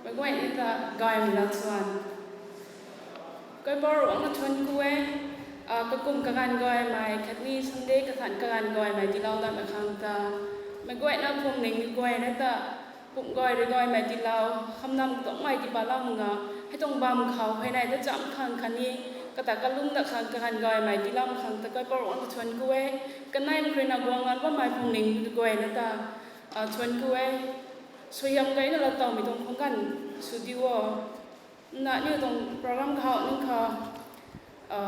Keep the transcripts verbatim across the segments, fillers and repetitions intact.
Meic guayna ta gaymei lat suan. Kaipouc Ravguangc ta thuanc ku e, a, kakum kaganv gaymei khatni Sunday kathanc kaganv gaymei tiilou datmei khang ta. Meic guayna phuamling guayna ta, pum gay rui gaymei tiilou, khamnam tuangmei tiipatlou mak nga, hei tuang bam khou hei nai ta cham khang khatni, kata kalum dat khang kaganv gaymei tiilou mak khang ta Kaipouc Ravguangc ta thuanc ku e, kanei mak rui na guang lan bammei phuamling guayna ta, a, thuanc ku e. Suaihiam gayna lou tawmei tuang khang ganv sw di o. Na aniu tuang program khou nunc khou, a,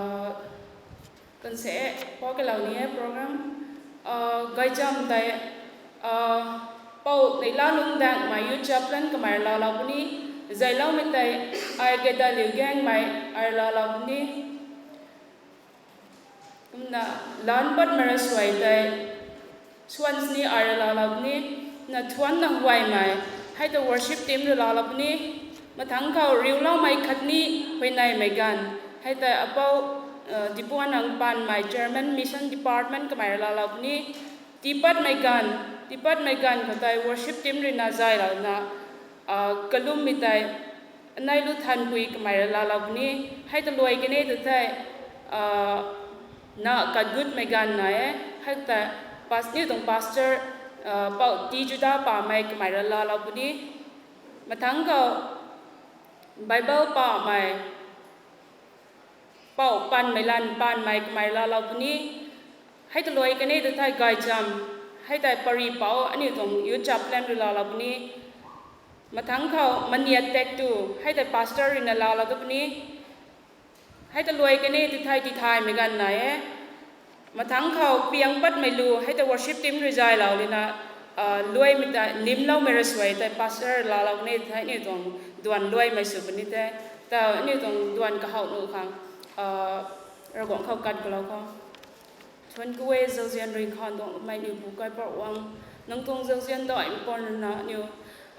kan se, pou kalou ni e program, a, gaycham tei, a, pou Neihlalung Daengmei youth chaplain kamei rui laalou puni, zayloumei tei, ai Gaydaliu Gaengmei ai rui laalou puni. Kumna, lan patmei rasuai tei, Swansni ai rui laalou puni, na thuanc na huaymei, hei ta worship team rui laalou puni, mathangc khou riuloumei khatni, huayneymei ganv, hei ta apou, a, Dipuanang Panmei chairman mission department kamei rui laalou puni, tiipatmei ganv, tiipatmei ganv khou tei worship team rui na zaylouna, a, kalummei tei, Anei Lu Thanpui kamei rui laalou puni, hei ta luai kanei ta thei, a, na katgutmei ganv nai e, hei ta pas-, aniu tuang pastor, a, pou T Juda Pamei kamei rui laalou puni, mathangc khou Bible pamei, pou Panmei Lan Panmei kamei rui laalou puni, hei ta luai kanei ta thei gaycham, hei tei pary pou aniu tuang youth chaplain rui laalou puni, mathangc khou Maniat Tektu, hei tei pastor rui na laalou ta puni, hei ta luai kanei ta thei tithaymei ganv nai e. Mathangc khou Piang Patmei Lu, hei ta worship team rui zaylou lina, a, luaimei ta nimloumei rasuai tei pastor laalou kanei ta thei aniu tuang duan luaimei sw puni the, ta aniu tuang duan kahouh nuh khang, a, Ravguangc khou kat kalou khou. Thuanc ku e zauzian rui khan tuang mei niu pu Kaipouc Ravguangc, nang tuang zauzian daihmei paan rui na aniu,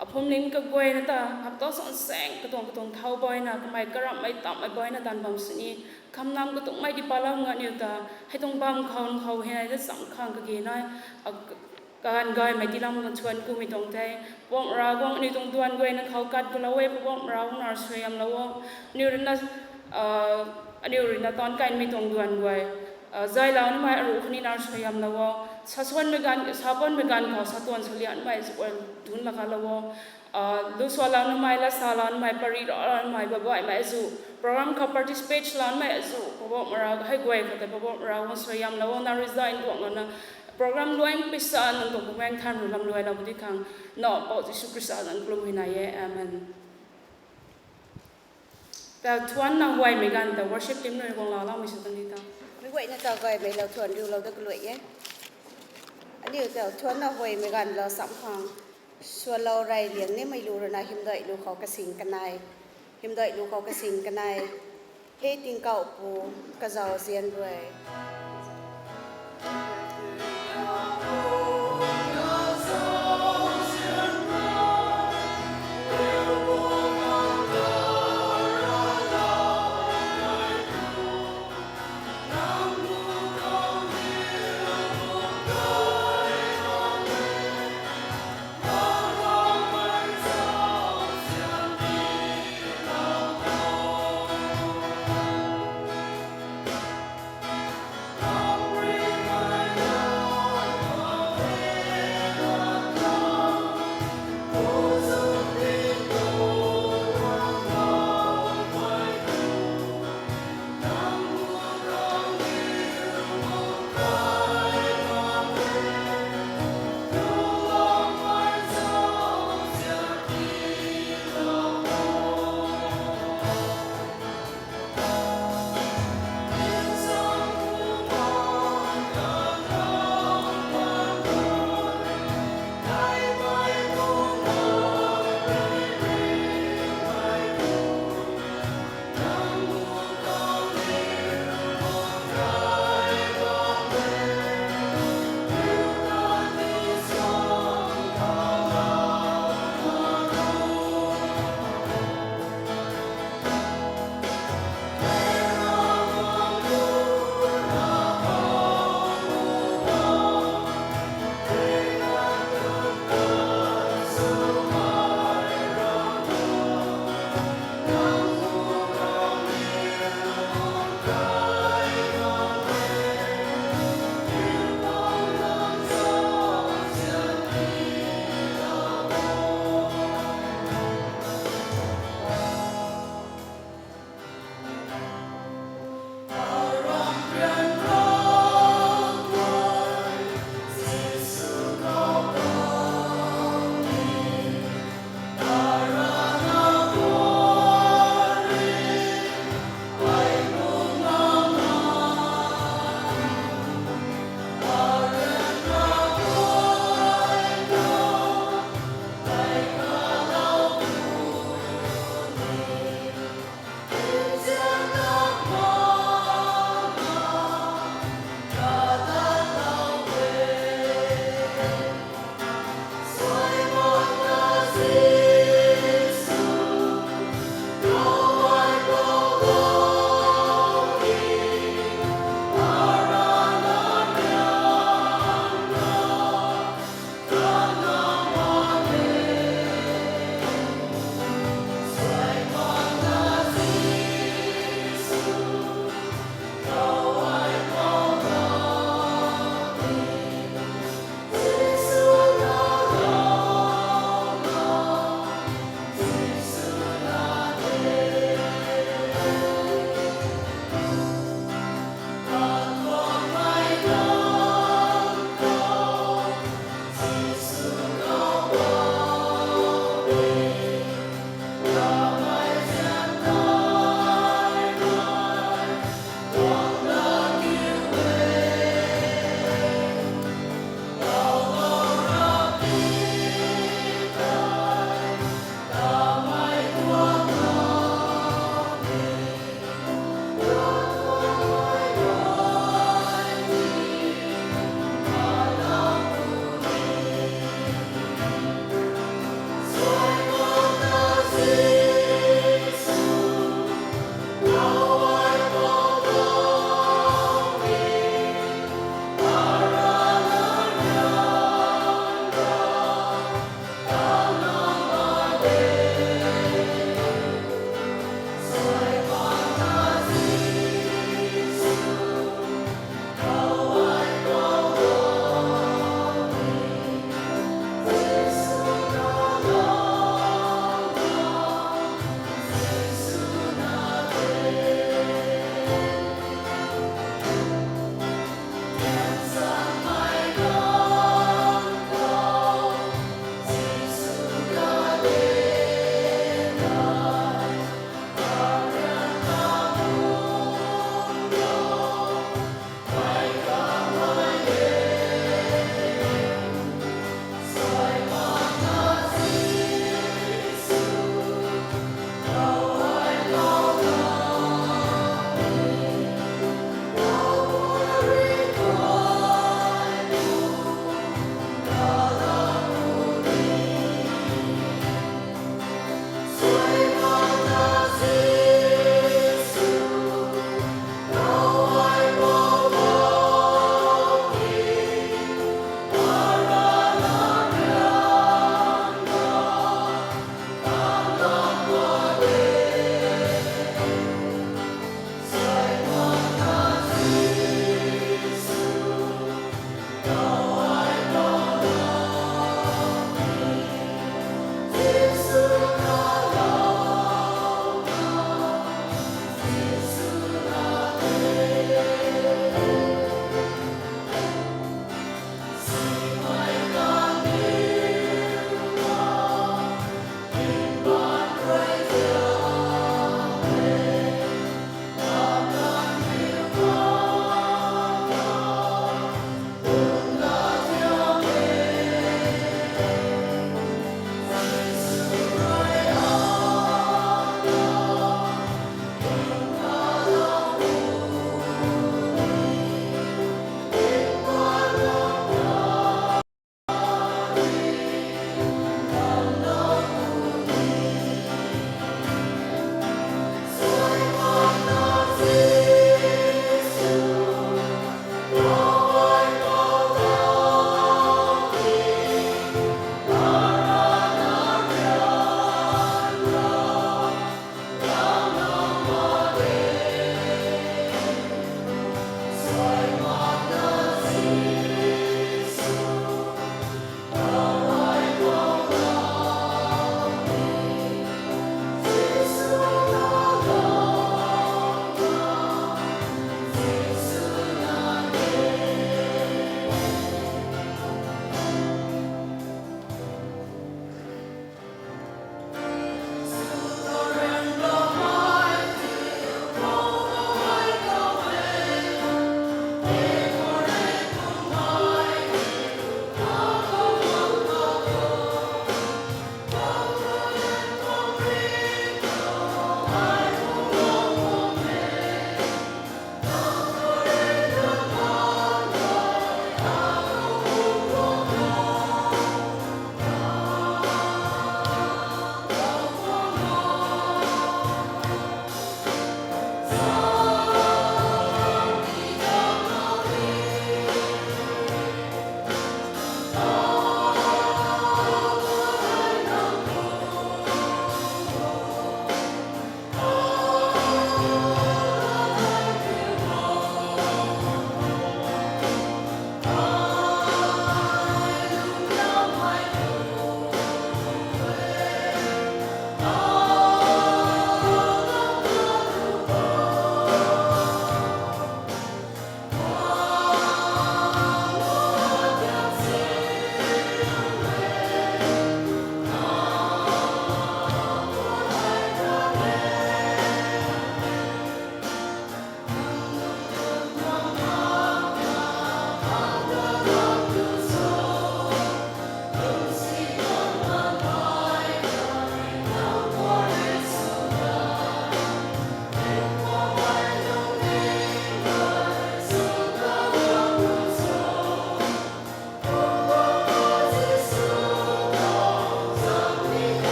a, phuamling kaguayna ta, hapta sansaeng katuang katuang thau baihna, kamei karamhmei tamhmei baihna taanv bam sini, khamnam katuangmei tiipatlou mak nga aniu ta, hei tuang bam khou nang khou hei nai ta cham khang kage nai, a, kaganv gaymei tiilam na thuanc kumei tuang the, Poubauhmei Ravguangc aniu tuang duan guay nang khou kat kalou e, Poubauhmei Ravguangc nang suaihiamlou o, aniu rui na, a, aniu rui na taanv kaimei tuang duan guay, a, zaylou namei aruh khou ni nang suaihiamlou o, sa suanmei ganv, sa panmei ganv khou sa tuan sa lianmei zu guay dun laa kalou o, a, lu sualou namei, lat salou namei, pary raclou namei, babaihmei zu, program khou participate loumei zu, Poubauhmei Rav, hei guay khou tei Poubauhmei Ravguangc suaihiamlou o, nang rui zay nduanglouna, program luaimei pui sa nang tuang Bumaengh Nthanmei rui lam luailou puni khang, na Pou Jisu Khrista zanc kalum hei nai e. Amen. Ta thuanc na huaymei ganv ta worship team rui guang laaloumei sw tan ni ta. Meic guayna ta gaymeilou thuanc riulou da kaluai e. Aniu ta thuanc na huaymei ganv lou sam khang, sualou rey liang nimei lu rui na Hymdaih Lu khou kasing kanei, Hymdaih Lu khou kasing kanei, He Tingkauh Pu, kazauzian rui.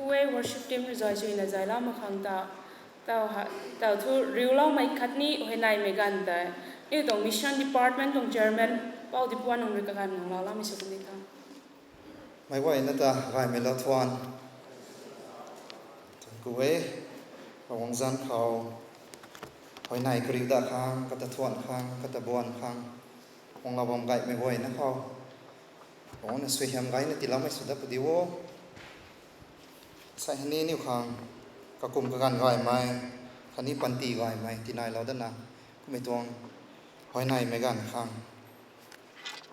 Kuei worship team rui zay suina zay lam mak khang ta, tau ha, tau thu riuloumei khatni huayneymei ganv tei, aniu tuang mission department tuang chairman, Pou Dipuan nung rui kaganv nang lou lam sw kan ni tho. Meic guayna ta gaymei lou thuan. Thuan ku e, Ravguangc zanc khou, huayney kariu dat khang, kata thuan khang, kata buan khang, guanglou bam gaymei guayna khou, Ravguangc na suaihiam gayna tiiloumei sw dat pw di o. Sai hei ni aniu khang, kakum kaganv gaymei, khatni panty gaymei, tinailou datna, kummei tuang, huayneymei ganv khang,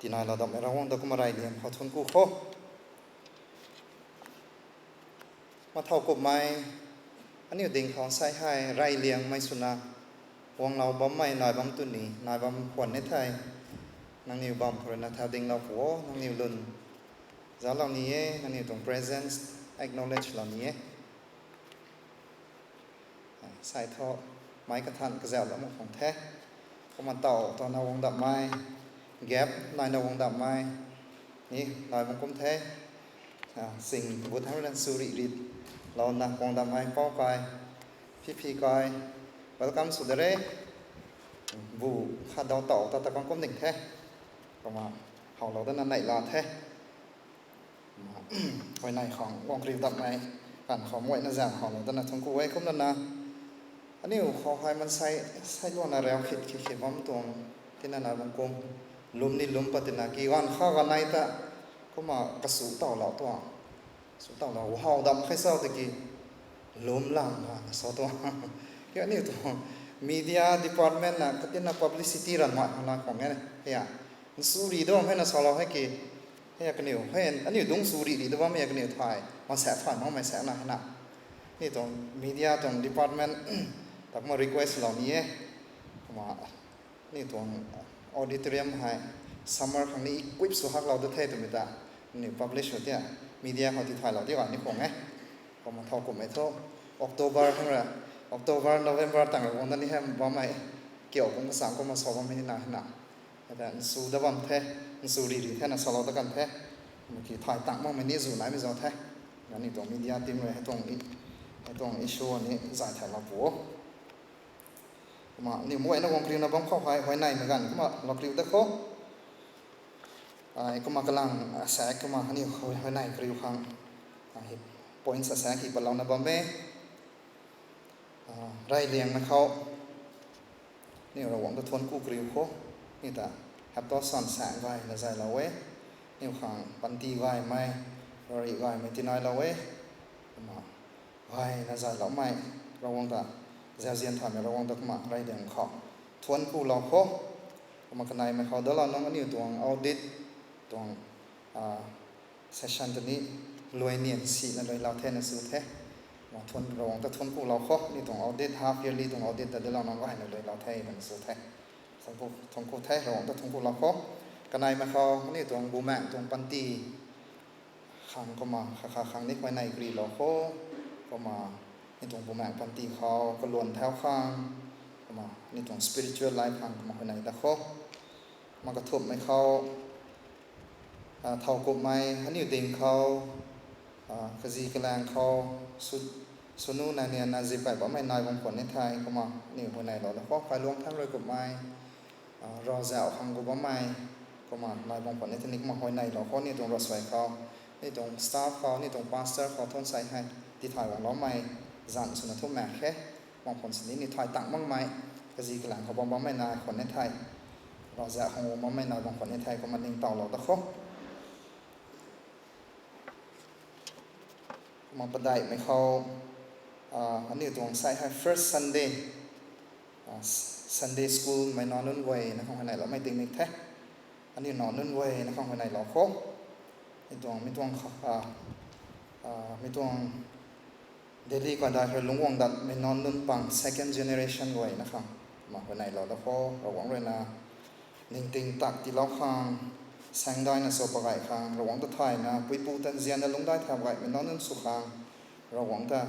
tinailou datmei Ravguangc ta kumna reyliang khou thuan ku kho. Mathau kummei, aniu ding khou sai hei reyliangmei swna, guanglou bammei nai bam tw ni, nai bam khwan ni thei, nangniw bam khou ruina thau dinglou pu o, nangniw lun zauclou ni e, nangniw tuang presence acknowledge lou ni e. Sai thu, meic kathan kazauh lam mak khang the. Kumna taw, tawna guang dammei, gap naina guang dammei, ni nai bam kum the. Sing bu thangc ruina sw rih rih louna guang dammei Pou kai, Phi Phi kai, welcome sw da re. Bu khat daw taw ta ta kang kum ding the. Kumna howlou datna neihla the. Huayney khang guang kariu datmei, ganv khou meic guayna zaeng howlou datna thuan ku e kumna na. Aniu khou hei maansei, sailuangna rau khit khit khit bam tuang, tina na bam kum, lwm ni lwm pat tina ki ganv kha ganv nei ta, kumna kasu tawlou tuang. Su tawlou how dam khe sa tiki, lwm lang na sa tuang. Ki aniu tuang media department na katina publicity ranmei hana khang e, hei a, nsu ri dam hei na salou hei ki, hei a kaniw, hei aniu dungc su rih rih da bam e kaniw thay, maansei thay makmei saekna hei na. Ni tuang media tuang department, ta kumna request lou ni e. Kumna ni tuang auditorium hei summer khang ni equip sw haklou da the twmei ta, ni publish sw tia, media khou tithaylou ti ga ni khang e. Kumna thowkumhmei thu, October khang ra, October, November tang ra guang da ni hei bammei, kiu kum kasang kumna sa bammei ni na hei na. Hei ta nsu da bam the, nsu rih rih the na salou da kan the. Kumna ki thay tang makmei ni zu naimei zau the. Aniu tuang media team rui hei tuang i, hei tuang issue ni zay thaylou pu o. Kumna aniu meic guayna guang kariuna bam khou hei, huayneymei ganv kumna lou kariu da khou. Ai, kumna kalang, a, saek kumna aniu huay, huayney kariu khang, a, hi, points asaek hi patlouna bam e. A, reyliangna khou, aniu Ravguangc ta thuanc ku kariu khou, ni ta, hapta san saeng gayna zaylou e, aniu khang panty gaymei, rarih gaymei tinailou e, kumna, gayna zayloumei, Ravguangc ta, zauzian thaymei Ravguangc ta kumna reyliang khou, thuanc kulou khou, kumna kaneimei khou dalou nung aniu tuang audit, tuang, a, session ta ni luai nian sina luailou the na sw the. Kumna thuanc, Ravguangc ta thuanc kulou khou, aniu tuang audit, half yearly tuang audit ta dalou nung gayna luailou the twna sw the. Thuanc ku, thuanc ku the, Ravguangc ta thuanc kulou khou. Kaneimei khou, aniu tuang bumaengc tuang panty khang kumna, kha kha khang ni huayney karilou khou. Kumna, ni tuang bumaengc panty khou, kaluan thau khang. Kumna, ni tuang spiritual life khang kumna huayney da khou. Kumna kathumhmei khou, a, thowkumhmei, aniu ding khou, a, kazi kalaeng khou, su, swnu nai nianna zip kai bammei nai bam khwan ni thei, kumna, aniu huayneylou da khou, kailuang thangc rui kumhmei, a, ravzauh khang gu bammei, kumna, nai bam khwan ni thei ni kumna huayneylou khou, ni tuang ravsuai khou, ni tuang staff khou, ni tuang pastor khou, thuanc sai hei, tithay guangloumei, zanc swna thumh mak khe, bam khwan sini ni thay tang makmei, kazi kalaeng khou bam bammei nai khwan ni thei, ravzauh khang gu bammei nai bam khwan ni thei, kumna ningtowlou da khou. Kumna padeihmei khou, a, aniu tuang sai hei first Sunday, a, Sunday school mei nac nunc guayna khang huayneyloumei tingmik the. Aniu nac nunc guayna khang huayneylou khou. Mi tuang, mi tuang kha, a, a, mi tuang Delhi kadai khou lungc guang datmei nac nunc pang second generation guayna khang. Kumna huayneylou da khou, Ravguangc ruina ningting tak tiilou khang, saengdaina sw pagay khang, Ravguangc ta thayna, puipu ta nzianna lungcdai thau gaymei nac nunc sw khang, Ravguangc ta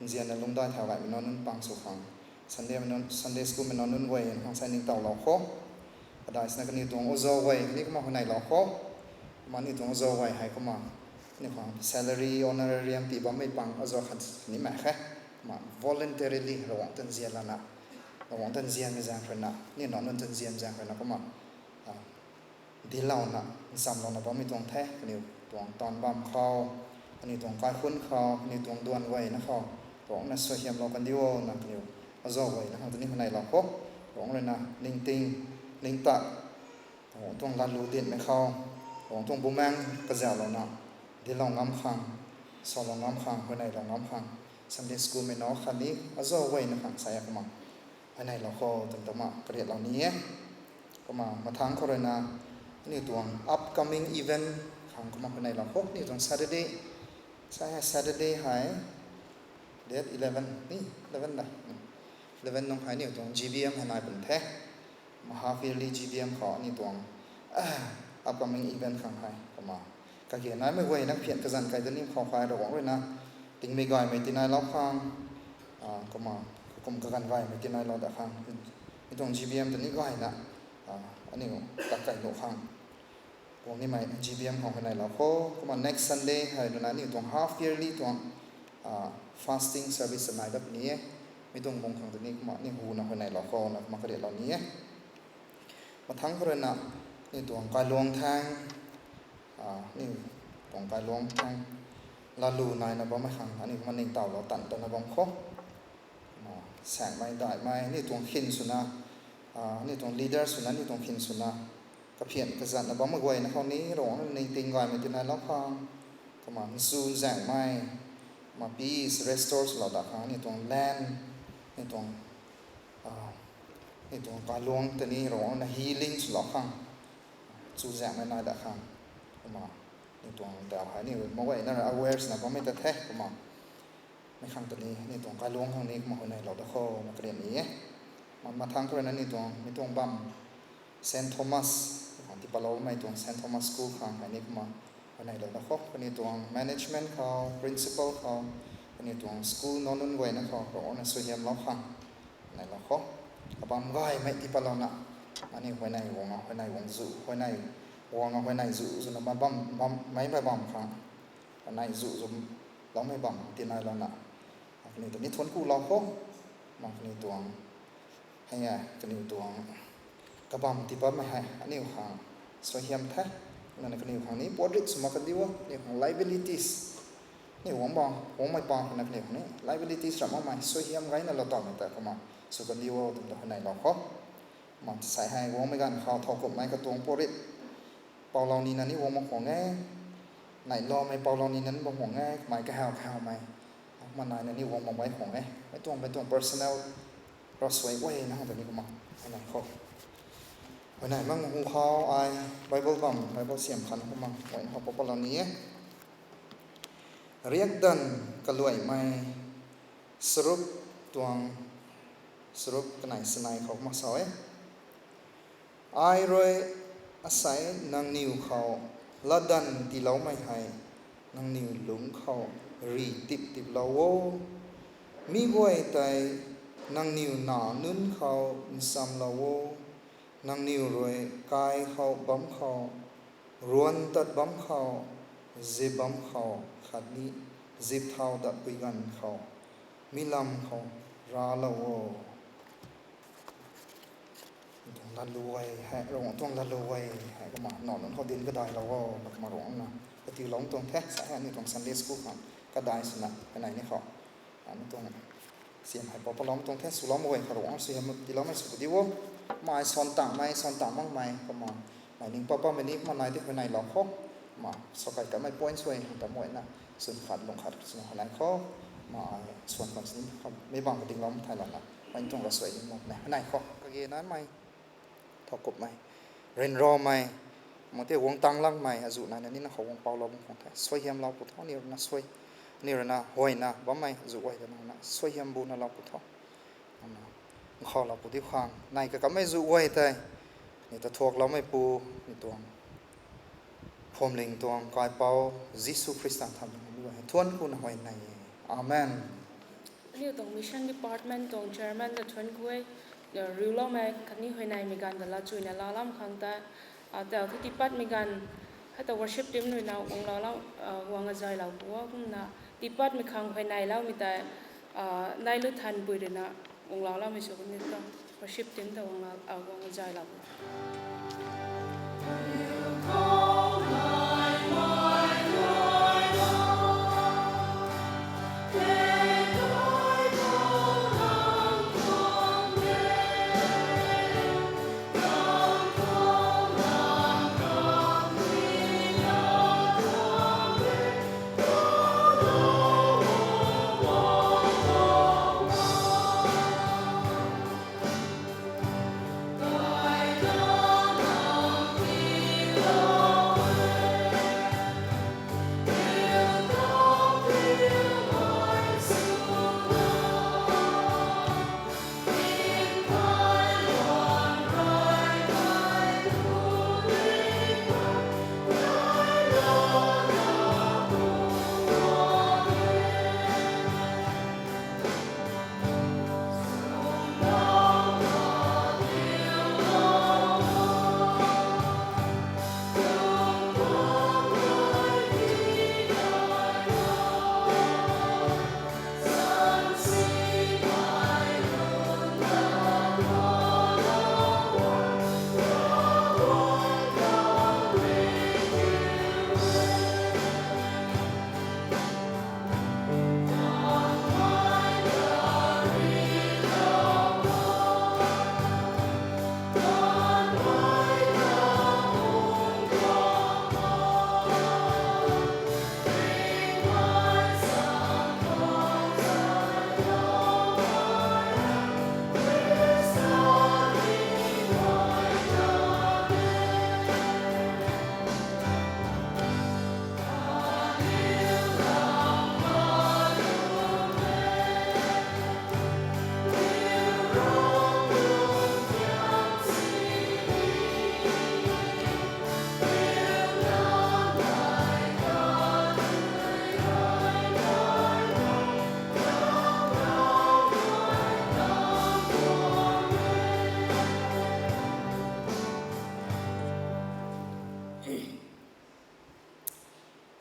nzianna lungcdai thau gaymei nac nunc pang sw khang, Sunday, Sunday school mei nac nunc guay khang sai ningtowlou khou. Kadai sina kaniw tuang ozo guay ni kumna huayneylou khou. Kumna ni tuang ozo guay hei kumna, Ni khang salary, honorarium tii bammei pang azuh khat ni mak khe. Kumna voluntarily Ravguangc tanzian lana, Ravguangc tanzianmei zaeng khou rui na, ni nac nunc tanzian zaeng khou rui na kumna, ah, dilouna, nchamlouna bammei tuang the, kaniw tuang taanv bam khou, kaniw tuang kaikhunc khou, kaniw tuang duan guayna khou, Ravguangc na suaihiamlou kan diu o, na kaniw azuh guayna khang tuni huayneylou khou, Ravguangc rui na ningting, ningtak, Ravguangc tuang latlu dinhmei khou, Ravguangc tuang bumaengc kazauhlouna, dinclou ngam khang, salou ngam khang, huayneylou ngam khang, Sunday school mei nac khatni azuh guayna khang sa e kumna, huayneylou khou twna kumna kariatlou ni e. Kumna mathangc khou rui na, aniu tuang upcoming event khang kumna huayneylou khou, aniu tuang Saturday, sa hei Saturday hei, date eleven ni, eleven da, eleven nung hei aniu tuang G B M hei nai pun the. Kumna half yearly G B M khou aniu tuang upcoming event khang hei kumna kage naimei guayna phian kazanc kai da ni khou khay Ravguangc rui na, tingmei gaymei tiinailou khang, ah, kumna, kum kaganv gaymei tiinailou da khang, mi tuang G B M tuni gayna, ah, aniu tak kai nuh khang guang nimei G B M khou huayneylou khou, kumna next Sunday hei rui na aniu tuang half yearly tuang, ah, fasting service nai dat ni e. Mi tuang bung khang tuni kumna aniu huna huayneylou khou na kumna kariatlou ni e. Mathangc khou rui na, aniu tuang kailuang thang, ah, aniu tuang kailuang thang, latlu naina bammei khang, aniu kumna ningtowlou tan tana bam khou. Kumna, saengmei, daihmei, aniu tuang khin swna, ah, aniu tuang leader swna, aniu tuang khin swna, kaphian kazanna bammei guayna khou ni, Ravguangc ningting gaymei tiinailou khang, kumna, nchu nzaengmei, kumna, peace restore swlou da khang, aniu tuang land, aniu tuang, ah, aniu tuang kailuang tei ni Ravguangc na healing swlou khang, chuzaenghmei nai da khang, kumna, aniu tuang tau hei ni, maguayna rui aware swna bammei ta the, kumna, mei khang tei ni, aniu tuang kailuang khang ni, kumna huayneylou da khou, na karian ni e. Ma, mathangc khou rui na aniu tuang, mi tuang bam, Saint Thomas, khang tiipatloumei tuang Saint Thomas School khang hei ni kumna, huayneylou da khou, kaniw tuang management khou, principal khou, kaniw tuang school nac nunc guayna khou, Ravguangc na suaihiamlou khang, neylou khou. Kabam gaymei tiipatlouna, aniu huayney guang a, huayney guang zu, huayney guang a, huayney zu, zwna ma bam, bam, meic mei bam khang, huayney zu, zu, loumei bam, tiinailouna, kaniw ta ni thuanc kulou khou, ma kaniw tuang, hei e, kaniw tuang, kabam tiipatmei hei, aniu khang, suaihiam the, nana kaniw khang ni, puat rit sw mak kan diu o, kaniw khang liabilities, aniu guang bam, guangmei pang khou na kaniw khang ni, liabilities ram makmei, suaihiam gayna lou tammei ta kumna, sw kan diu o, twna ta huayneylou khou. Ma sai hei guangmei ganv khou thowkumhmei katuang puat rit, paulou nina ni guang mak khwang e, neihloumei paulou nina ni guang khwang e, kamei kahaw kahawmei, kumna naina ni guang mak mei khwang e, mei tuang, mei tuang personal, ravsuai guayna khang ta ni kumna, huayney khou. Huayney mang hu khou ai, Bible bam, Bible siam khan kumna, guayna khou papatlou ni e. Riakdanv kaluaimei, sarup tuang, sarup kanei sanei khou kumna sa e. Ai rui asei nangniw khou latdanv tiiloumei hei, nangniw lungc khou ri tip tiplou o. Mi guay tei nangniw nac nunc khou nchamlou o. Nangniw rui kai khou bam khou, ruan tat bam khou, zip bam khou, khatni zip thau datpui ganv khou, mi lam khou raclou o. Tuang latlu guay hei, Ravguangc tuang latlu guay hei, kumna nac nunc khou dinc kadailou o, kumna Ravguangc na katiuloumei tuang the, sa hei aniu tuang Sunday school khang kadai swna, kanei ni khou. Aniu tuang siam hei papatlou tuang the, swloumei guay khou Ravguangc suaihiam tiiloumei sw pudi o. Mei suan tangmei, suan tang makmei, kumna, mei ning papamei ni, kumna nai tei huayneylou khou. Ma, sa kai kamei point suai, ta mei na, swn khat, lung khat, swn huayney khou. Ma, suan khang sini, mei bang kadinglou theilouna, mei tuang ravsuai ni mak na, huayney khou. Kage naimei, thowkumhmei, ryanramei, mak tei guang tang lakmei, azuh naina nina khou guang paulou bam khwang the, suaihiamlou pu tho, aniu rui na suai, aniu rui na huayna bammei, azuh guay ta nang na, suaihiam buna lou pu tho. Nang na, nkhavlou pu diu khang, nai kakamei azuh guay tei, ni ta thuakloumei pu, ni tuang, phuamling tuang, kaipouc, Jisu Khrista than, ni guay hei, thuanc kuna huayney e. Amen. Aniu tuang mission department tuang chairman ta thuanc ku e, riuloumei khatni huayneymei ganv ta laa chuyna laa lam khang ta, a, tau thu tiipatmei ganv, Ata worship team rui na guanglou lou, guang azaylou pu o kumna, tiipatmei khang huayneyloumei tei, nai lu than pui rui na guanglou loumei sw kum ni ta, worship team ta guang, guang azaylou pu.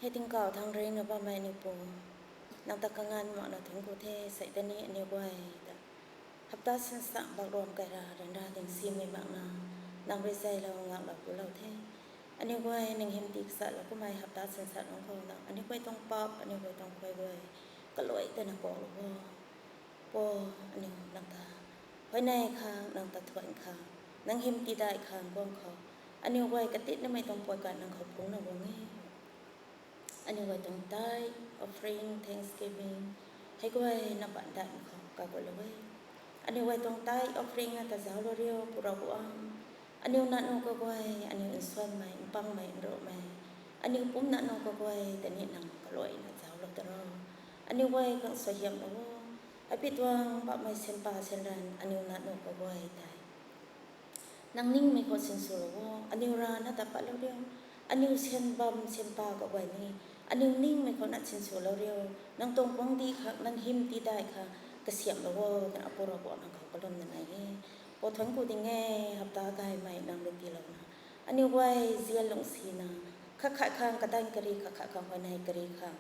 Hei tingkauh thangc ringna bammei aniu Pu, nang ta kanganv makna thuanc ku the. Sei tei ni aniu guay ta hapta sinsang bakluam kaira ryanra ding simei makna nang rui zaylou ngaklou pulou the. Aniu guay nang hymti kachalou kummei hapta sinsang nunc khou nang aniu guay tuang paap, aniu guay tuang khuay guay kaluai tana kuaklou o. Pu, aniu nang ta huayney khang, nang ta thuan khang, nang hymti dai khang guang khou, aniu guay katitnamei tuang poi kan nang khou phungna guang e. Aniu guay tuang tithe, offering, thanksgiving, hei guay na pan daihmei khou kagutlou e. Aniu guay tuang tithe, offering na ta zauclou riu, Pu Ravguangc. Aniu nanu kaguay, aniu nsuanmei, mpangmei, nrumei, aniu pumc nanu kaguay ta ni nang kaluaina zauclou ta ro. Aniu guay khang suaihiamlou o. Api tuang bammei sianpa sianran aniu nanu kaguay tei nang ningmei khou sinswlou o. Aniu rana ta patlou riu. Aniu sian bam sianpa kaguay ni aniu ningmei khou na sinswlou riu. Nang tuang guangcdic khang, nang hymti dai khang kasiamhlou o twna Apu Ravguangc nang khou kalumna nai e. Pu, thuanc ku ding e, hapta gaymei nang rui tiilouna aniu guay zian lungcsina, khat khat khang kadanv kari, khat khat khang huayney kari khang,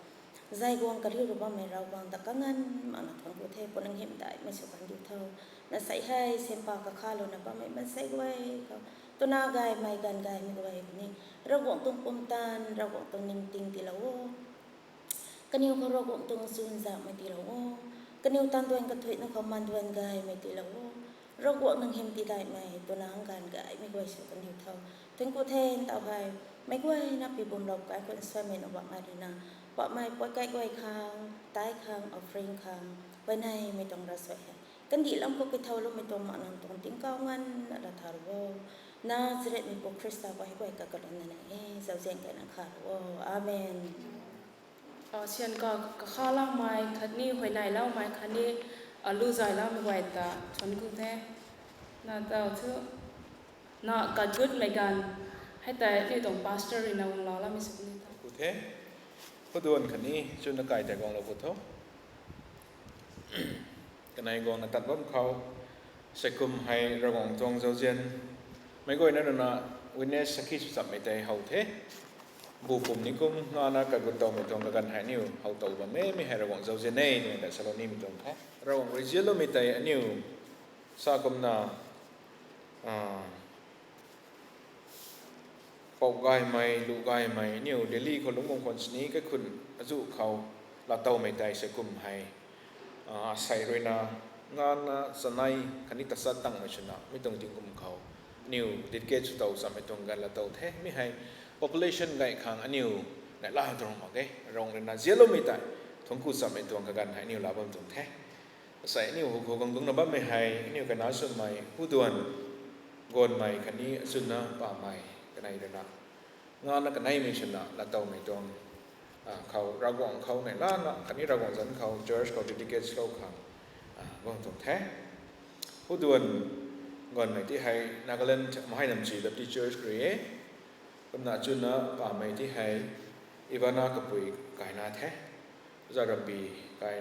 zay guang kariu rui bammei Ravguangc ta kanganv makna thuanc ku the. Pu, nang hymdaihmei sw kan diu tho. Na sei hei sianpa kakhatlouna bammei maansei guay khou, twna gaymei, gaanv gaymei guay khou ni Ravguangc tuang pumtan, Ravguangc tuang ningting tiilou o. Kaniw khou Ravguangc tuang chunzakmei tiilou o. Kaniw tanduan kathuicna khou manduan gaymei tiilou o. Ravguangc nang hymti daihmei, twna gaanv gaymei guay sw kan diu tho. Thuanc ku the. Ntaw hei meic guayna pi bumlou kai khou nsuanmei na bammei ruina, bammei poi kai guay khang, tithe khang, offering khang, huayneymei tuang ravsuai hei kandih lam khou kaithaw loumei tuang mak nang tuang tingkauh nganvna lathaulou o. Nazaretmeipu Khrista guay guay kakalumna nai e. Zauzian kaina khalou o. Amen. Sian ka kakha laumei khatni huayney laumei khatni alu zay laumei guay ta thuanc ku the. Na taw thu, na katgutmei ganv hei tei aniu tuang pastor rui na guanglou laumei sw ni ta ku the. Khouduan khatni chuna kai tei guanglou ku tho. Kanei guangna tat bam khou, seikum hei Ravguangc tuang zauzian meic guayna ruina witness sakhi sw chammei tei how the. Bu pum ni kum ngana kagut towmei tuang kaganv hei aniu how tow bam e, mi hei Ravguangc zauzian e twmei ta salou nimei tuang the. Ravguangc rui zianloumei tei aniu sa kumna, ah, pou gaymei, lu gaymei, aniu Delhi khou lungc guang khwan sini kaikhun azuh khou laatowmei tei se kum hei, ah, asei ruina ngana chanei khatni tachat tangmei swna mi tuang tingkum khou aniu dedicate sw tow chammei tuang ganv laatow the. Mi hei population gay khang aniu neihla tuang mak ge. Ravguangc ruina zianloumei tei thuancku chammei tuang kaganv hei aniu laa bam tuang the. Asei aniu hu khou guang dungcna bammei hei aniu kaina swmei Huduan, Ganvmei khatni achwnna Pamei kanei ruina ngana kaneimei swna laatowmei tuang, ah, khou Ravguangc khou neihlana khatni Ravguangc zanc khou church khou dedicate swlou khang, ah, guang tuang the. Huduan, Ganvmei ti hei Nagaland Mahainamchi Baptist Church khou rui e. Kumna achwnna Pamei ti hei Ivana kapui kaina the. Oja Rambi kai,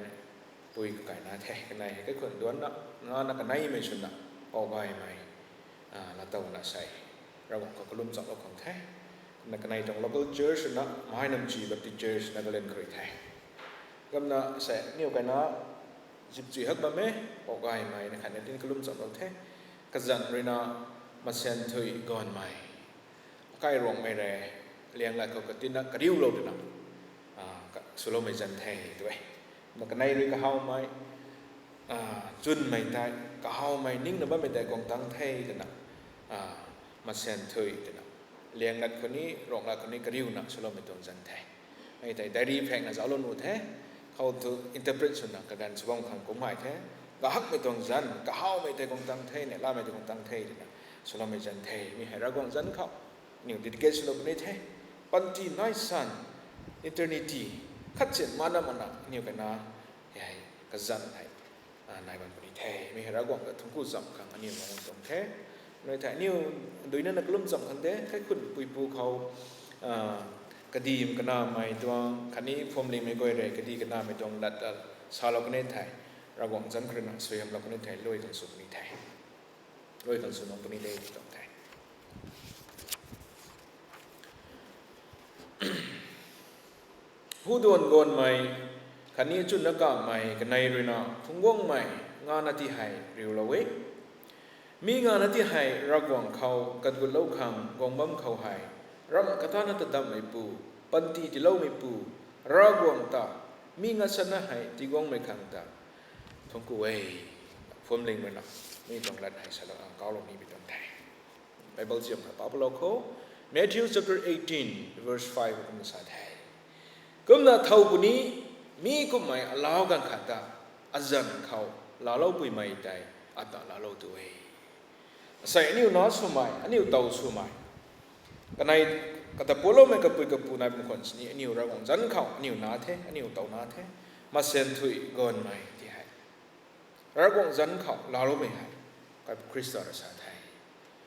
pui kaina the. Kanei hei kaikhun duanna ngana kaneimei swna pou gaymei, ah, laatowna sei Ravguangc khou kalum chamlou khang the. Kumna kanei tuang local church swna Mahainamchi Baptist Church Nagaland khou rui the. Kumna sei aniu kaina zipchui hak bam e, pou gaymei na khatna tin kalum chamlou the. Kazanc ruina Masan Thui Ganvmei, akai Ruangmei rui liang lat khou katinna kariulou twna, ah, ka, swloumei zanc the tw e. Kumna kanei rui kahawmei, ah, chwnmei tei, kahawmei ningna bammei tei guang tang the twna, ah, Masan Thui twna liang lat khou ni, Ruanglat khou ni kariuna swloumei tuang zanc the. Mei tei diary phekna zauclou nuh the. Khou thu interpret swna kaganv sw bam khang kumhmei the. Kahakmei tuang zanc, kahawmei tei guang tang the, neihlamei tei guang tang the twna swloumei zanc the. Mi hei Ravguangc zanc khou aniu dedicate swlou puni the. Panty nai san, eternity, khatsin mana mana aniu kaina hei kazanc hei, ah, nai bam puni the. Mi hei Ravguangc ta thuancku cham khang aniu guang tuang the. Nai thei aniu duina na kalum cham khang de, kaikhun puipu khou, ah, kadih kanamei tuang khatni phuamlingmei guay rui kadih kanamei tuang lat, ah, salou kani thei, Ravguangc zanc khou ruina suaihiamlou kani thei, luai khang sw puni the. Luai khang sw nang puni de tuang the. Huduan, Ganvmei khatni achwnna Kamei kanei ruina phungc guangmei ngana ti hei riulou e. Mi ngana ti hei Ravguangc khou katgutlou khang guang bam khou hei, ramh katana tadammeipu, panty tiiloumeipu Ravguangc ta mi ngasana hei tiguangmei khang ta thuancku e. Phuamling ruina mi tuang lat hei salou, ah, kaulou ni bi tuang the. Bible ziam kha papatlou khou, Matthew chapter eighteen, verse five kumna sa the. Kumna thow puni, mi kummei alau ganv khat ta azanc khou laalou puimei tei ata laalou tu e. Asei aniu na swmei, aniu tow swmei, kanei kata puloumei kapui kapu nai bam khwan sini aniu Ravguangc zanc khou aniu na the, aniu tow na the. Masan Thui Ganvmei ti hei Ravguangc zanc khou laaloumei hei Kaipu Khrista rui sa the,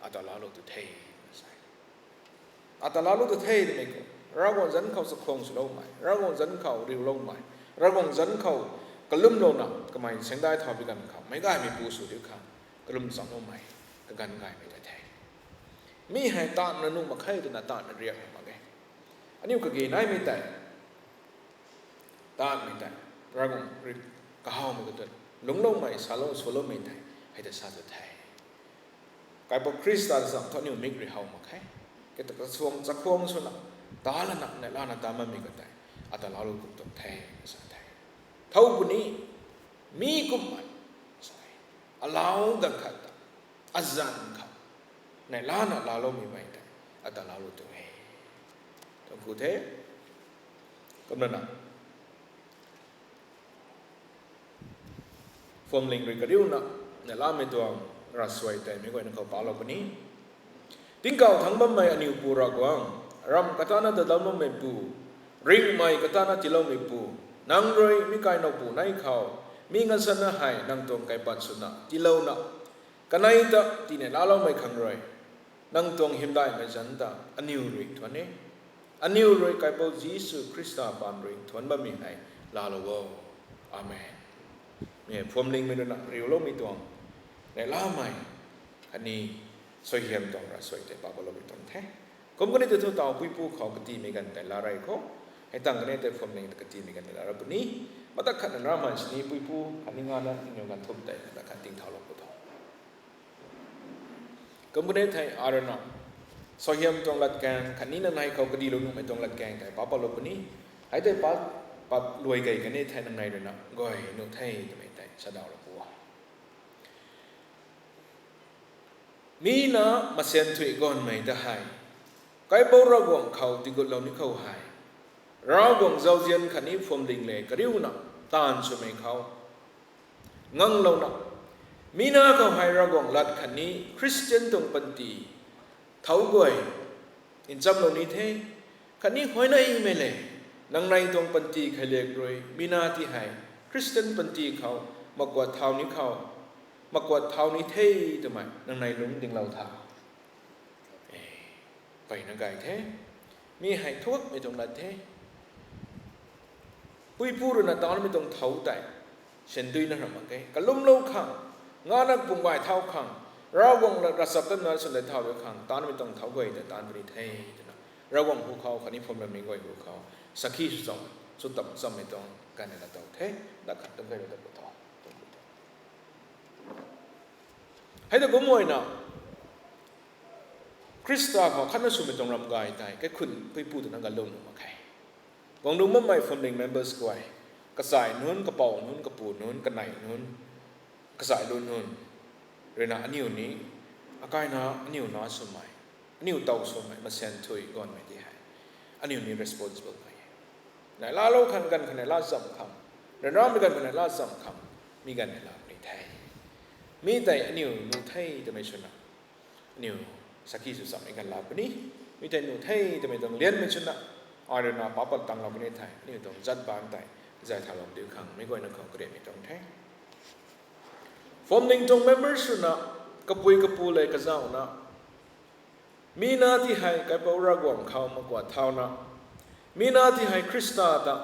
ata laalou tu the, sa e. Ata laalou tu the twmei khou Ravguangc zanc khou chakhwang swloumei, Ravguangc zanc khou riuloumei, Ravguangc zanc khou kalumlouna kamei saengdai thau bi ganv khou meic gaymeipu sw diu khang kalum chamloumei, kaganv gaymei tei the. Mi hei taanvna nuh mak khe twna taanvna riak mak ge. Aniu kage naimei tei, taanvmei tei, Ravguangc rui kahawmei khou tei lungcloumei, salou swloumei tei hei ta sa tu the. Kaipu Khrista ta zam thu aniu mik rui how mak khe. Kata kasuang chakhwang swna, ta lana, neih lana ta mamei khou tei ata laalou kum tuang the, sa the. Thow puni, mi kummei, sa e, alau ganv khat ta, azanc khou neih lana laaloumei mei tei ata laalou tu e. Thuancku the. Kumna na phuamling rui kariuna neihlamei tuang ravsuai tei meic guayna khou palou puni. Tingkauh thangc bammei aniu Pu Ravguangc, ramh katana tadam bammeipu, ringhmei katana tiiloumeipu, nang rui mi kainowpu nei khou mi ngasana hei nang tuang kaipat swna tiilouna, kanei ta tina laaloumei khang rui nang tuang hymdaihmei zanc ta aniu rui thuanc e. Aniu rui Kaipouc Jisu Khrista paan rui thuanc bammei hei laalou o. Amen. Mi phuamlingmei ruina riuloumei tuang, neihlamei khatni suaihiam tuang ravsuai tei papaloubi tuang the. Kum kani tei thu taw puipu khou katimei ganv tei laa rey khou, hei tang kani tei phuamling ta katimei ganv tei laa ra puni. Matak khat nang ramei sini puipu khatni ngana aniu ganv thum tei matak khat tingthau lou pu tho. Kum kani thei aruna, suaihiam tuang latkaeng khatni nang nei khou kadilou nuhmei tuang latkaeng tei pa patlou puni. Hei tei pa, pat luai gay kani thei nang nei ruina guay nuh the twmei tei sadawlou pu. Mi na masan thuy ganmei ta hei kaipouc Ravguangc khou tigutlou ni khou hei, Ravguangc zauzian khatni phuamling le kariuna taanv swmei khou nganglouna, mi na khou hei Ravguangc lat khatni Khristian tuang panty thau guay nchamlou ni the, khatni huayney mei le, nang nei tuang panty kheiliak rui mi na ti hei Khristian panty khou makuat thau ni khou, makuat thau ni the twmei nang nei lungc dinglou tha. E, mpeyna gay the. Mi hei thuakmei tuang lat the. Puipu ruina tanmei tuang thau tei sandui na ram mak khe. Kalumlou khang, ngana pung gay thau khang, Ravguangc la ravchaptatna swn tei thau riu khang tanmei tuang thau guay tei taanv puni the twna, Ravguangc hu khou khatni phuamling guay hu khou sakhi sw cham, sw tam chammei tuang ganv na tow the. Na khat tuang gay ra ta pu tho. Hei ta kumna, Khrista khou khatna swmei tuang ram gay tei kaikhun puipu twna ganlou nuh mak khe. Guang lung bammei phuamling members guay, kachai nunc, kapou nunc, kapu nunc, kanei nunc, kachai lu nunc ruina aniu ni, akaina aniu na swmei, aniu tow swmei masan thuy ganmei ti hei aniu ni responsible mei e. Neihlalou khang ganv khou neihla zam khang, ryanramei ganv khou neihla zam khang, mi ganv neihla puni the. Mi tei aniu nuh the twmei swna aniu sakhi sw chammei ganv la puni. Mi tei nuh the twmei tuang lianmei swna, ai ruina pa pat tanglou puni thei aniu tuang zat baan tei zay thaulou diu khang meic guayna khou kariamei tuang the. Phuamling tuang members ruina, kapui kapu le kazauhna, mi na ti hei kaipouc Ravguangc khou makuat thauna, mi na ti hei Khrista ta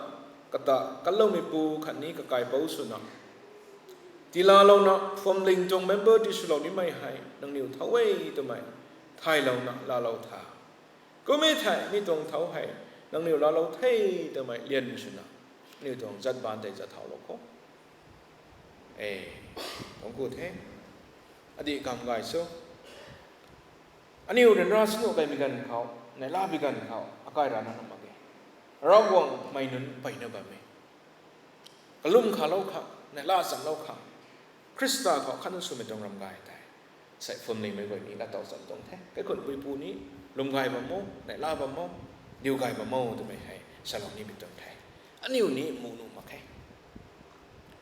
kata kanloumeipu khatni kakaipouc swna tiilalouna, phuamling tuang member ti swlou nimei hei nangniw thau e twmei thaylouna laalou tha. Kum e thei mi tuang thau hei nangniw laalou the twmei lianmei swna aniu tuang zat baan tei zat thaulou khou, e, tuang ku the. Adih kam gay cho, aniu ryanra sw nuh kaimei ganv khou, neihla bi ganv khou akai rana nuh mak ge. Ravguangc mei nunc mpeyna bam e. Kalum khalou khang, neihla chamlou khang, Khrista khou khatna swmei tuang ram gay tei sei phuamlingmei guay ni laa tow cham tuang the. Kaikhun puipu ni lwm gay bam o, neihla bam o, diu gay bam o twmei hei salou ni bi tuang the. Aniu ni mu nuh mak khe.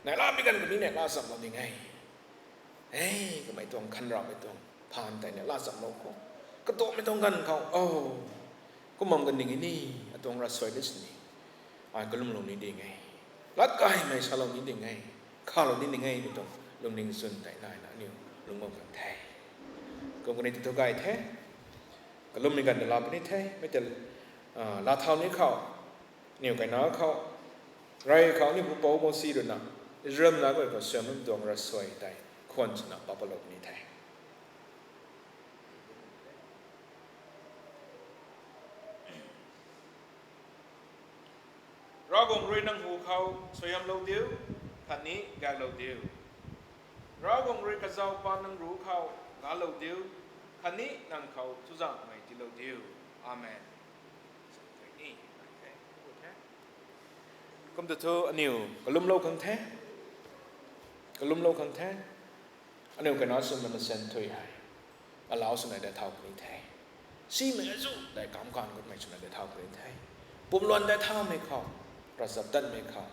Neihla bi ganv khou ni neihla chamlou ding e. E, kamei tuang khanramei tuang phaan tei neihla chamlou khou, katuakmei tuang ganv khou, o, kum bam kan ding e ni, atuang ravsuai di sini ai kalumlou ni ding e, lat kaimei salou ni ding e, khalou ni ding e mei tuang lungning chwn tei naina aniu lungc bam kan the. Kum kani tei thu gay the. Kalummei ganv ta laa puni the. Mi tei, a, laa thau ni khou, aniu kaina khou, rey khou aniu pupouc Mosi ruina Israel na guay khou suaihiam tuang ravsuai tei khwan swna pa patlou puni the. Ravguangc rui nang hu khou suaihiamlou diu, khatni gaeklou diu. Ravguangc rui kazauh paan nang ruc khou galou diu, khatni nang khou chuzaenghmei tiilou diu. Amen. Kum ta thu aniu kalumlou khang the. Kalumlou khang the. Aniu kaina swmei masan thuy hei alau swna dai thau puni the. Simei azu dai kamv kan gutmei swna dai thau puni the. Pumluan dai thaumei khou, ravchaptatmei khou,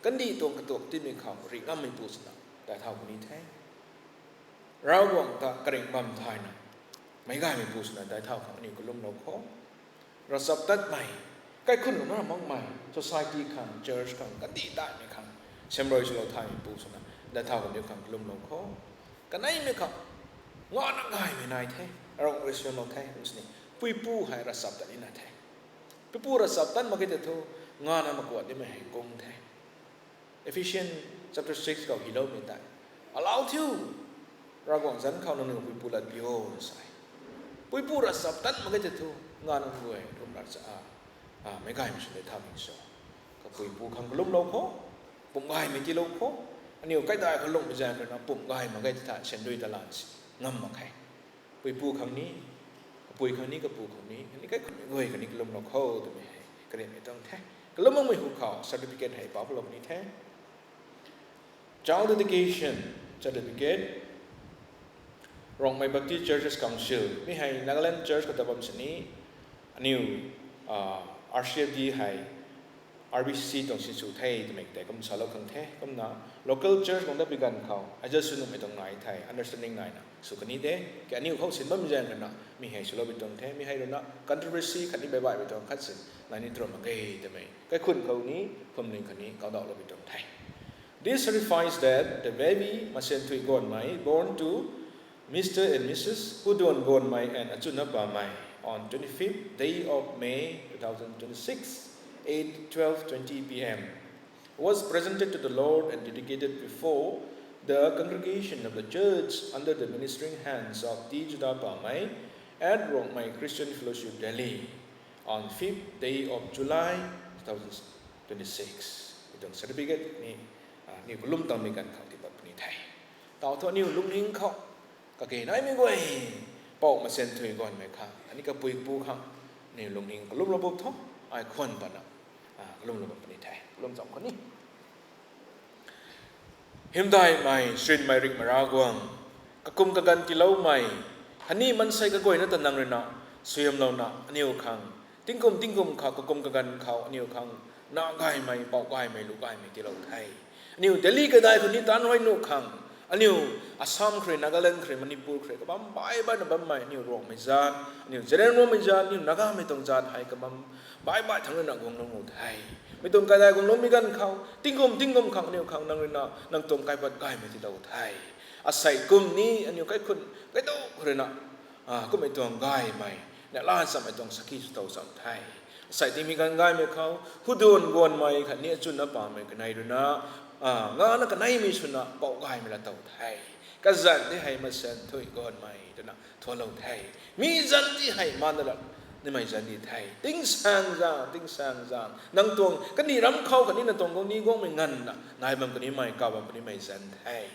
kandih tuang katuak tiimei khou ringh ngammeipu swna dai thau puni the. Ravguangc ta karingh bam thayna meic gaymeipu swna dai thau khang aniu kalumlou khou, ravchaptatmei, kaikhunc lana makmei society khang, church khang, kandih daihmei khang, semrui swlou thaymeipu swna dai thau kaniw khang kalumlou khou, kaneimei khou ngana gaymei nai the. Ravguangc rui suaihiamlou the kum sini, puipu hei ravchaptat ni nai the. Puipu ravchaptat mak khe tei thu, ngana makuat nimei hei kung the. Ephesians chapter six khou hyloumei tei, alau thiu, Ravguangc zanc khou nangniw puipu lat pi o sa e. Puipu ravchaptat mak khe tei thu, Nga nang guay kum ra cha a, a, meic gaymei sw de tha ming so. Kapui pu khang kalumlou khou, pum gaymei tiilou khou. Aniu kaidai khou lungmei zaeng ruina pum gay mak ge titha sandui talan si ngam mak khe. Pui pu khang ni, kapui khang ni, kapu khang ni, khatni kaikhunmei guay khang ni kalumlou khou twmei hei karimei tuang the. Kalum makmei hu khou certificate hei paplou ni the. Child dedication certificate, Rongmei Baptist Churches Council, mi hei Nagaland Church khou ta bam sini, aniu, ah, R C F D hei R B C C tuang sinsw the twmei tei kum salou khang the. Kumna local church guang dat pi ganv khou aza sw nuhmei tuang nai thei understanding naina sw kani de. Ke aniu khou sin bam zaeng ruina mi hei swlou pi tuang the. Mi hei ruina controversy khatni baibaihmei tuang khat sin nai ni turam mak ge twmei kaikhun khou ni, phuamling khou ni kaudauhlou pi tuang the. This certifies that the baby Masen Thui Gonmei, born to Mister and Missus Huduan Gonmei and Achuna Pamei on twenty-fifth day of May two thousand twenty-six, at twelve twenty P M, was presented to the Lord and dedicated before the congregation of the church under the ministering hands of T Juda Pamei at Rongmei Christian Fellowship, Delhi, on fifth day of July two thousand twenty-six. Itang certificate ni, ah, ni kalum tang mi ganv khang tipat puni the. Tau thu aniu lungning khou kage naimei guay, Pou Masen Thui Gonmei khang, ani kapui kapu khang, aniu lungning kalumlou bam tho, ai khwan pana, ah, kalumlou bam puni the. Kalum cham khou ni. Hymdaihmei, srinmei, ringhmei Ravguangc, kakum kaganv tiiloumei, khatni mansei kaguayna ta nang ruina suaihiamlouna aniu khang tingkum tingkum khou, kakum kaganv khou aniu khang na gaymei, pou gaymei, lu gaymei tiilou the. Aniu Delhi kadai khou ni taanv huay nuh khang, aniu Assam khou rui, Nagaland khou rui, Manipur khou rui kabam baih baihna bammei aniu Ruangmei zat, aniu Zeliangrongmei zat, aniu Nagamei tuang zat hei kabam baih baih thangc ruina guang lung nuh the. Mi tuang kadai guang lungmei ganv khou tingkum tingkum khang aniu khang nang ruina nang tuang kaipat gaymei tiilou the. Asei kum ni aniu kaikhun kaidu khou ruina, ah, kummei tuang gaymei, neihla chammei tuang sakhi sw tow cham the. Asei tingmei ganv gaymei khou Huduan Gonmei khatni Achuna Pamei kanei ruina, ah, ngana kaneimei swna pou gaymei la tow the. Kazanc ti hei Masen Thui Gonmei twna thuanlou the. Mi zanc ti hei mana la nimei zanc di the. Tingsaengzaeng, tingsaengzaeng, nang tuang kandih ram khou khatni nang tuang guangcdic guangmei nganvna nai bam kanimei, kaw bam kanimei zanc the.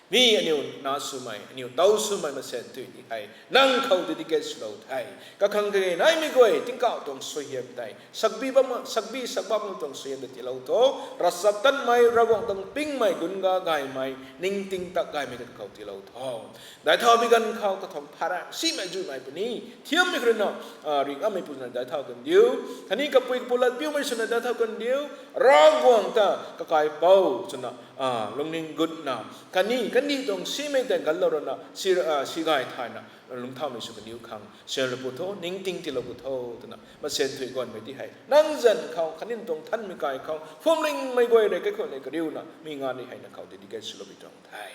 Mi aniu na swmei, aniu tow swmei Masen Thui ti hei nang khou dedicate swlou the. Kakhang kage naimei guay tingkauh tuang suaihiam tei sakbi bam, sakbi sakbam tuang suaihiam tei tiilou tho. Ravchaptatmei, Ravguangc tuang pingmei, gunga gaymei, ningting tak gaymei ta khou tiilou tho. Daic thau bi ganv khou kathumh pharang simei zuhmei puni thiammei khou ruina, ah, ringh ngammei pu swna daic thau kandiu, khatni kapui kapu lat piumei swna daic thau kandiu, Ravguangc ta kakaipouc swna, ah, lungning gutna, khatni kandih tuang simei tei ganlou ruina si, ah, si gay thayna lungcthaumei sw kandiu khang suaihiamlou pu tho, ningting tiilou pu tho twna Masen Thui Gonmei ti hei nang zanc khou khatni nang tuang thanmei kai khou phuamlingmei guay rui kaikhun nei kariuna mi nganv ni hei nang khou dedicate swlou pi tuang the.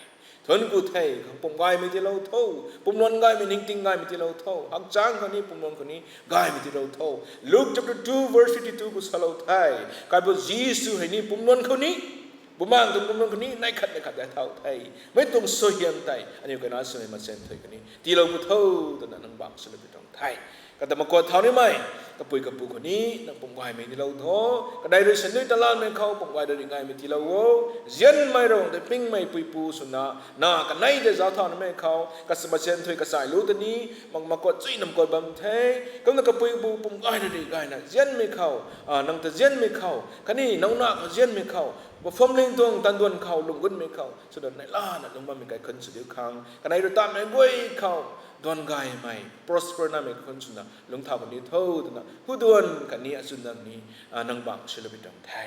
Thuanc ku the. Khang pum gaymei tiilou tho, pumluan gaymei, ningting gaymei tiilou tho, hakchang khou ni, pumluan khou ni gaymei tiilou tho. Luke chapter two verse fifty-two khou salou the, Kaipu Jisu hei ni pumluan khou ni, Bumaengh tuang pumluan khou ni neih khat neih khat daic thau the. Mei tuang suaihiam tei aniu kanac swmei Masen Thui khou ni tiilou pu tho twna nang bangc swlou pi tuang the. Kata makuat thau nimei, kapui kapu khou ni nang pum gaymei tiilou tho. Kadai rui sandui talanmei khou pum gay da ri gaymei tiilou o. Nzianmei Ravguangc tei pingmei pui pu swna na kanei tei zauc thau nimei khou kasa Masen Thui kachai lu ta ni, mak makuat chuy nam kuat bam the. Kumna kapui kapu pum gay da ri gayna nzianmei khou, ah, nang ta nzianmei khou khatni nowna khou nzianmei khou, phuamling tuang tanduan khou lung gutmei khou swna neihlana lung bammei kaikhun sw diu khang kanei rui tanmei guay khou duan gaymei, prosper namei kaikhun swna lungcthau kan diu tho twna Huduan khatni Achuna ni, ah, nang bangc swlou pi tuang the.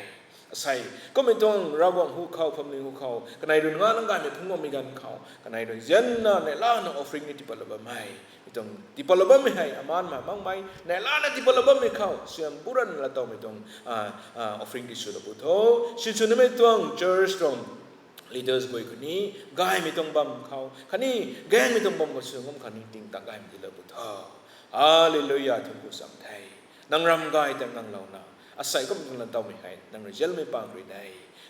Asei kummei tuang Ravguangc hu khou, phuamling hu khou kanei rui nganv nang gaymei phungc bammei ganv khou kanei rui nzianna neihlana offering ni tiipatlou bammei, mi tuang tiipatlou bammei hei aman ma makmei, neihlana tiipatlou bammei khou suaihiam buran la towmei tuang, ah, ah, offering ti swlou pu tho. Sinsw namei tuang church tuang leaders guay khou ni gaymei tuang bam khou khatni gaengmei tuang bam khou sw ngam khang ningting tak gaymei tiilou pu tho. Hallelujah, thuanc ku cham the. Nang ram gay ta nganglouna asei kum tuang lan towmei hei nang rui nzianmei pang rui de.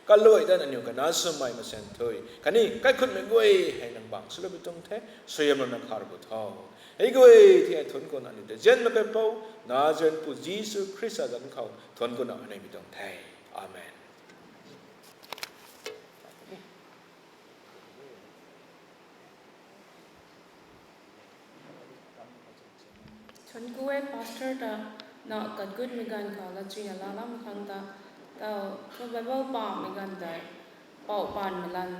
Kaluai dan aniu kanac swmei Masen Thui khatni kaikhunmei guay hei nang bangc swlou pi tuang the. Suaihiamlouna khar pu tho. Hei guay thei thuanc kuna aniu ta zian mak khe pou, Nazaret pu Jisu Khrista zanc khou thuanc kuna aniu bi tuang the. Amen. Thuanc ku e pastor ta, na katgutmei ganv khou la chuna laalam khang ta, ta, ta Bible pamei ganv tei, pou panmei lan,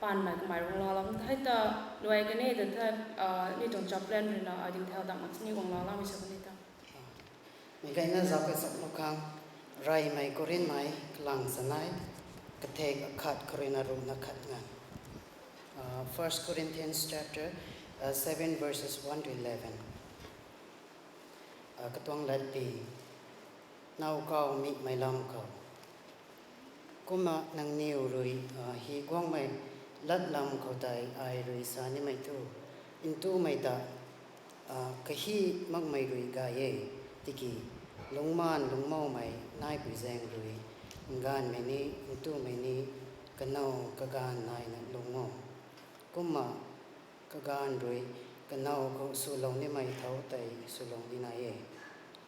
panmei kamei rung laalam the ta, luai kani ta the, ni tuang chaplain rui na ading thau dang ni guang laalam sa kani ta. Mei gayna zauc kei zauc nu khang, Reymei Korinthmei kalang sanei, kathek akhat khou rui na ruhna khat nganv. Uh, First Corinthians chapter, uh, seven, verses one to eleven. Uh, katuang latpi, nowkaw mihmei lam khou. Kumna nangniw rui, uh, hi guangmei latlam khou tei ai rui sa nimei thu, ntumei ta, uh, kahi makmei rui gay e, tiki lungcmaanv lungcmoumei naipui zaeng rui, nganvmei ni, ntumei ni, kanow kaganv naina lungc o. Kumna kaganv rui kanow khou swlou nimei thau tei swlou ni nai e.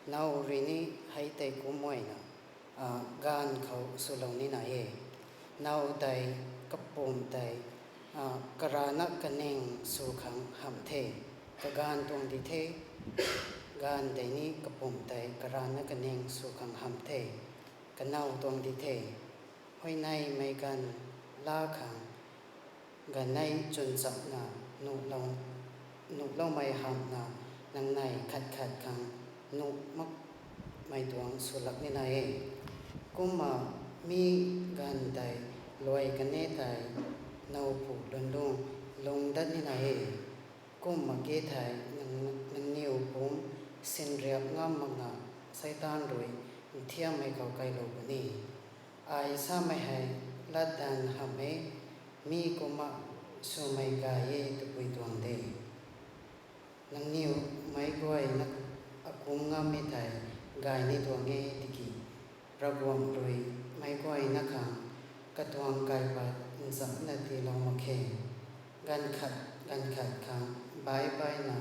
Now rui ni hei tei kumcna, a, ganv khou swlou ni nai e. Now tei kapumc tei, a, karana kaning sw khang hamh the. Kaganv tuang di the. Ganv tei ni kapumc tei karana kaning sw khang hamh the. Kanow tuang di the. Huayneymei ganv laa khang, ganv nei chwn chapna nuhlou, nuhloumei hamhna nangnei khat khat khang nuh makmei tuang swlak ni nai e. Kumna mi ganv tei luai kani tei nowpu lungdung lung dat ni nai e. Kumna ke thei nang, nangniw pumc sinriap ngam makna Seitaan rui nthiammei khou kailou puni. Ai samei hei latdanv hamh e, mi kumna swmei gay e twpui tuang de. Nangniw meic guayna akumc ngammei thei gay ni tuang e tiki, Ravguangc rui meic guayna khang katuang kaipat nzapna tiilou mak khe. Ganv khat, ganv khat khang bai baina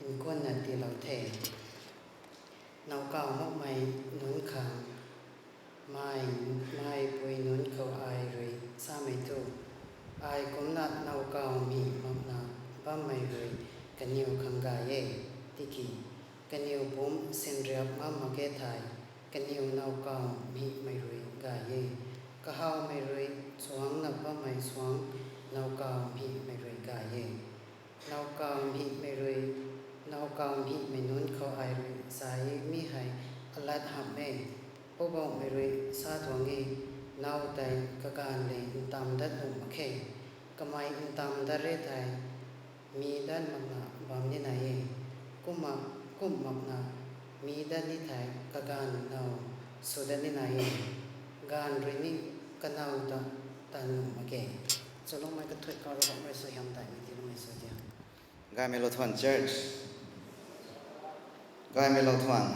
nkunna tiilou the. Nowkaw makmei nunc khang, mei, meipui nunc khou ai rui samei thu, ai kumcna nowkaw mih makna bammei rui kaniw khang gay e, tiki kaniw pumc sinriap ngam mak ge thei, kaniw nowkaw mihmei rui gay e. Kahawmei rui chuangcna bammei suangc nowkaw mihmei rui gay e. Nowkaw mihmei rui, nowkaw mihmei nunc khou ai rui sa e, mi hei alat hamh e. Poubauhmei rui sa tuang e, now tei kaganv le ntam dat nuh mak khe. Kamei ntam dat re thei, mi dat makna bam ni nai e. Kumna, kum makna mi dat ni thei kaganv now sw dat ni nai e. Ganv rui ni kanow ta tan nuh mak ge. Chalungmei kathuic khou Ravguangc rui suaihiam daihmei tiiloumei sw diu. Gaymei lou thuan church. Gaymei lou thuan.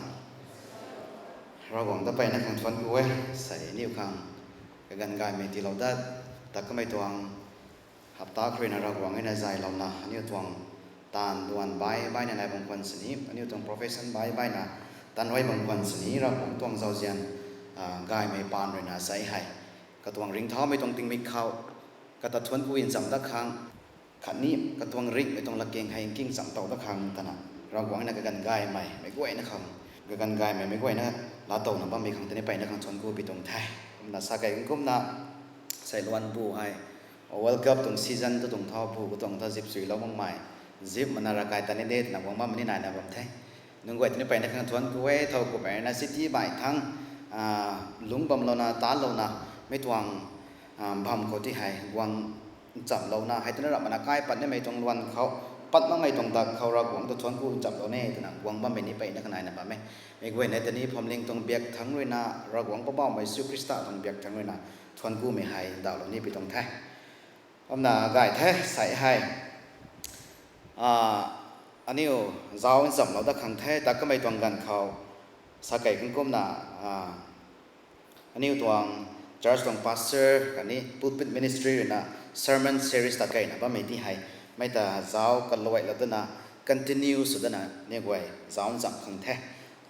Ravguangc ta mpeyna khang thuanc ku e, sei aniu khang kaganv gaymei tiilou dat, ta kamei tuang hapta khou rui na Ravguangc rui na zaylouna, aniu tuang taanv duan bai baina nai bam khwan sini, aniu tuang profession bai baina tan rui bam khwan sini, Ravguangc tuang zauzian, ah, gaymei paan rui na sei hei. Katuang ringcthaumei tuang tingmik khou, kata thuanc ku ncham dat khang, khatni katuang ringhmei tuang latkaeng hei nking cham tow dat khang twna, Ravguangc na kaganv gaymei meic guayna khang, kaganv gaymei meic guayna laatowna bammei khang tei ni mpeyna khang thuanc ku pi tuang the. Kumna sa kei kumna, sei luan bu hei, World Cup tuang season tu tuang thau bu katuang thau zip suilou makmei, zip mana ravkai ta ni de twna guang bammei ni naina bam the. Nunc guay tei ni mpeyna khang thuanc ku e, thowkumhmei na city bai thangc, ah, lungc bamlouna, taanlouna, mei tuang, ah, bam khou ti hei guang nchamlouna, hei twna ramh mana kai pat nimei tuang luan khou, pat makmei tuang dak khou Ravguangc ta thuanc ku nchamlou ne twna guang bammei ni mpeyna khang naina bam e. Meic guayna tei ni phuamling tuang biak thangc rui na, Ravguangc Poubauhmei Jisu Khrista tuang biak thangc rui na, thuanc kumei hei ndauhlou ni pi tuang the. Kumna gay the, sei hei, ah, aniu zauc nchamlou dat khang the, ta kamei tuang ganv khou, sa kei khang kumna, ah, aniu tuang church tuang pastor khatni pulpit ministry rui na sermon series ta keyna bammei ti hei, mei ta zauc kaluailou dana, continue sw dana ni guay zauc ncham khang the.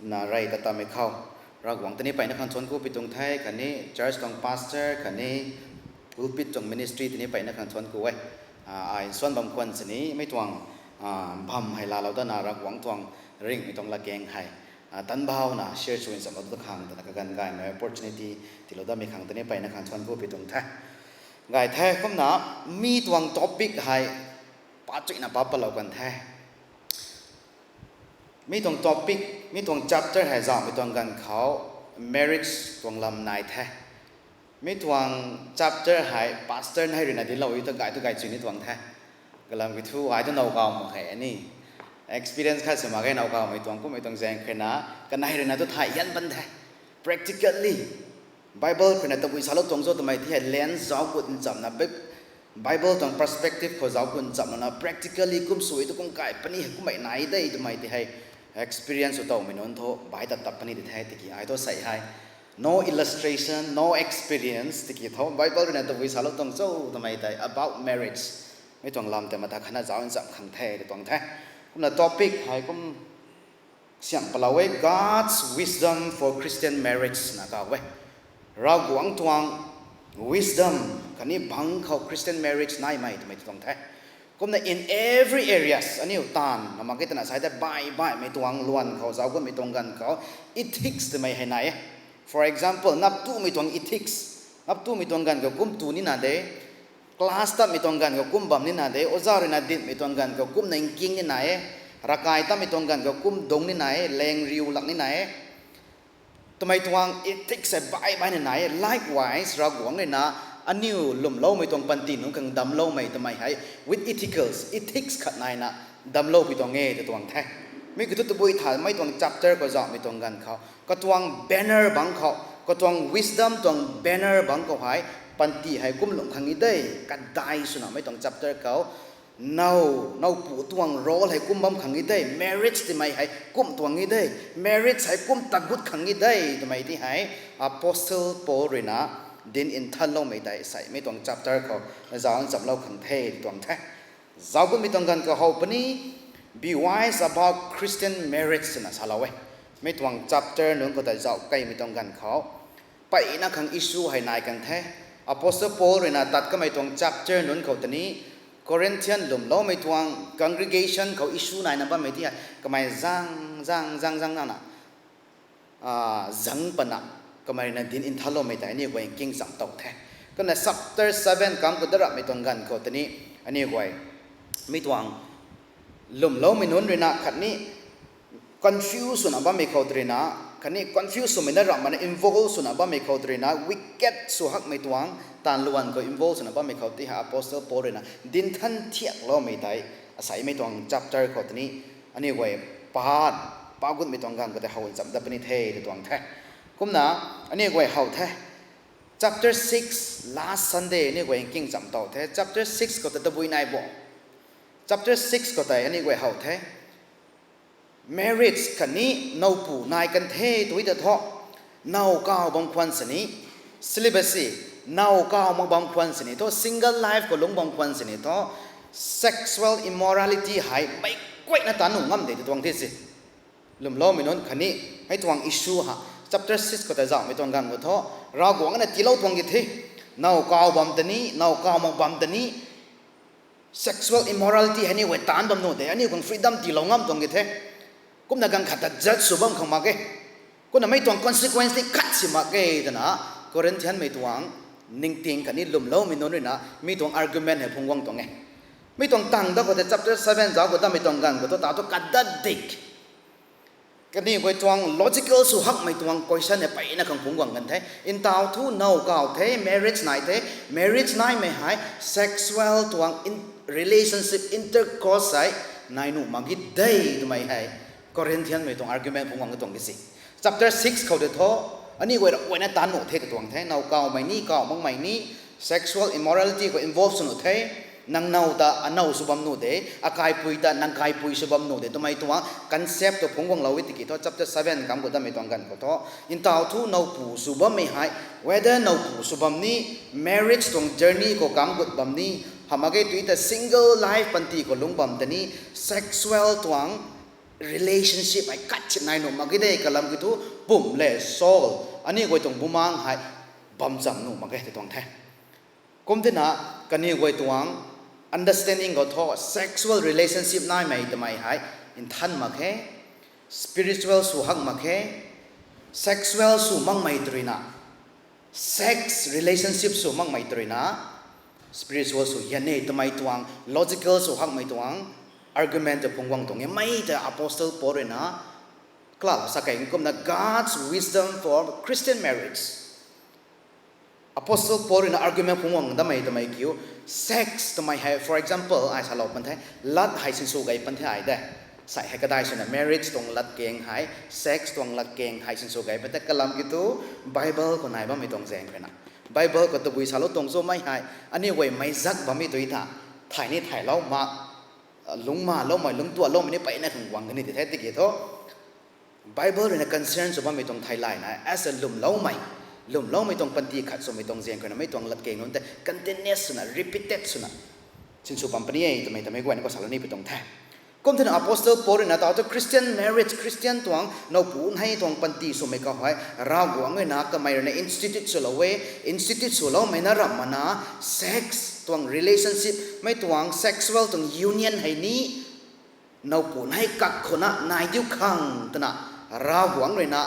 Na rey ta tamei khou Ravguangc ta ni peyna khang thuanc ku pi tuang the, khatni church tuang pastor khatni pulpit tuang ministry ta ni peyna khang thuanc ku e. Ai nsuan bam khwan sini mei tuang bam hei laalou dana Ravguangc tuang ringhmei tuang latkaeng hei tanbauna share sw nchamlou tu khang twna kaganv gaymei opportunity tiilou damei khang ta ni peyna khang thuanc ku pi tuang the. Gay the. Kumna mi tuang topic hei pachuina pa palou kan the. Mi tuang topic, mi tuang chapter hei zauhmei tuang ganv khou marriage tuang lam nai the. Mi tuang chapter hei pastor nei ruina dinclou ta gay tu gay chu ni tuang the. Kalam kiu thu ai tu nowkaw mak khe ni, experience khat sw mak ge nowkawmei tuang kummei tuang zaeng khena, kanei ruina tu thay hian pan the. Practically Bible khou ruina tabui salou tuang cho twmei ti hei lens zauc gut nchamna, Bible tuang perspective khou zauc gut nchamna, practically kum sw tu kum kai puni hei kummei nai de twmei ti hei experience sw towmei nunc thu bai tat tap puni di the. Tiki ai thu sei hei no illustration, no experience tiki thu Bible ruina tabui salou tuang cho twmei tei about marriage mei tuang lam tei mata khatna zauc ncham khang the tw tuang the. Kumna topic hei kum siam palou e, God's wisdom for Christian marriage na kaw e. Ravguangc tuang wisdom khatni bangc khou Christian marriage naimei twmei tw tuang the. Kumna in every areas aniu taanv na mak ge twna sa tei baih baihmei tuang luan khou zauc gutmei tuang ganv khou ethics twmei hei nai e. For example, nap tumei tuang ethics, nap tumei tuang ganv khou kum tu nina de, class tatmei tuang ganv khou kum bam nina de, oza ruina dinhmei tuang ganv khou kumna nking nina e, ravkai tatmei tuang ganv khou kum dungc nina e, leng riu lak nina e twmei tuang ethics hei baih baihna nai e. Likewise, Ravguangc ruina aniu lwmloumei tuang panty nunc khang damcloumei twmei hei with ethicals, ethics khat naina damclou pi tuang e tw tuang the. Mi kiu thu tabui thamei tuang chapter khou zauhmei tuang ganv khou katuang banner bangc khou, katuang wisdom tuang banner bangc khou hei panty hei kum lum khang e de, kadai swna mei tuang chapter khou now, nowpu tuang role hei kum bam khang e de, marriage twmei hei kum tuang e de, marriage hei kum tagut khang e de twmei ti hei Apostle Paul ruina dinc nthanloumei tei seimei tuang chapter khou zauc nchamlou khang the tw tuang the. Zauc gutmei tuang ganv khou how puni, Be wise about Christian marriage twna salou e. Mei tuang chapter nunc khou tei zauc keymei tuang ganv khou peyna khang issue hei nai kan the. Apostle Paul ruina tat kamei tuang chapter nunc khou tei ni Corinthian lwmloumei tuang congregation khou issue naina bammei ti hei kamei zang zang zang zang nana zang pana kamei ruina dinc nthanloumei tei aniu guay nking cham tow the. Kumna chapter seven kam khou darapmei tuang ganv khou tei ni aniu guay mi tuang lwmloumei nunc ruina khatni confuse swna bammei khou tei ruina, khatni confuse swmei na ramh mana involve swna bammei khou tei ruina, wicked sw hakmei tuang taanv luan khou involve swna bammei khou ti hei Apostle Paul ruina dinc nthan thiakloumei tei aseimei tuang chapter khou tei ni aniu guay pa, pa gutmei tuang ganv khou tei how ncham dat puni the tw tuang the. Kumna aniu guay how the. Chapter six, last Sunday aniu guay nking cham tow the. Chapter six khou tei tabui nai bo. Chapter six khou tei aniu guay how the. Marriage khatni nowpu nai kan the tw ta thu, nowkaw bam khwan sini, celibacy, nowkaw mak bam khwan sini thu, single life khou lungc bam khwan sini thu, sexual immorality hei meic kuayna tat nuh ngam de tw tuang the si. Lwmloumei nunc khatni hei tuang issue ha chapter six khou tei zauhmei tuang ganv khou thu, Ravguangc na tiilou tuang ki the. Nowkaw bam ta ni, nowkaw mak bam ta ni, sexual immorality hei aniu guay taanc bam nuh de, aniu khang freedom tiilou ngam tuang ki the. Kumna ganv khat ta judge sw bam khang mak e. Kumna mei tuang consequence ni khat si mak e twna Corinthianmei tuang ningting khatni lwmloumei nunc ruina mi tuang argument hei phungc guang tuang e. Mi tuang tang dat khou tei chapter seven zauc khou datmei tuang ganv khou thu ta thu kadat dik kaniw guay tuang logical sw hakmei tuang question hei peyna khang phungc guang kan the. Ntaw thu nowkaw the, marriage nai the, marriage naimei hei sexual tuang relationship, intercourse hei nai nuh mak ge de twmei hei Corinthianmei tuang argument phungc guang tuang ki si. Chapter six khou tei thu aniu guay ra guayna tat nuh the tw tuang the, nowkawmei ni, kaw makmei ni, sexual immorality khou involve sw nuh the, nang now ta anow sw bam nuh de, akaipui ta nang kaipui sw bam nuh de twmei tuang concept tu phungc guanglou e tiki thu chapter seven kam khou datmei tuang ganv khou thu, ntaw thu nowpu sw bammei hei, whether nowpu sw bam ni, marriage tuang journey khou kam gut bam ni, Hamh mak ge tui ta single life panty khou lungc bam tei ni sexual tuang relationship hei kat si nai nuh mak ge de kalam kiu thu pum le soul aniu guay tuang bumaeng hei bam cham nuh mak ge tei tuang the. Kum tina kaniw guay tuang understanding khou thu sexual relationship naimei twmei hei nthan mak khe, spiritual sw hak mak khe, sexual sw makmei tw ruina, sex relationship sw makmei tw ruina, spiritual sw hian e twmei tuang logical sw hakmei tuang argument ta phungc guang tuang e. Mei ta Apostle Paul ruina kala sa kei kumna God's wisdom for Christian marriage. Apostle Paul ruina argument phungc guang damei twmei kiu, sex twmei hei, for example, ai salou pan the, lat hei sinsw gay pan the ai de. Sai hei kadai swna marriage tuang latkaeng hei, sex tuang latkaeng hei sinsw gay pan the kalam kiu thu, Bible khou nai bammei tuang zaeng khou ruina, Bible khou tabui salou tuang cho mei hei, aniu guay mei zak bammei tui ta, thay ni thaylou mak, lungc maloumei, lungc tualoumei ni peyna khang guang kani ti the tiki thu, Bible ruina concern sw bammei tuang theilayna as a lwmloumei, lwmloumei tuang panty khat swmei tuang zaeng khou ruina mei tuang latkaeng nunc tei continuous swna, repeated swna sinsw bam puni e twmei ta meic guayna khou salou ni pi tuang the. Kum thena Apostle Paul ruina tau thu Christian marriage, Christian tuang nowpu nei tuang panty swmei khou hei Ravguangc ruina kamei ruina institute swlou e, institute swloumei na ramh mana sex tuang relationship, mei tuang sexual tuang union hei ni nowpu nei kak khou na nai diu khang twna Ravguangc ruina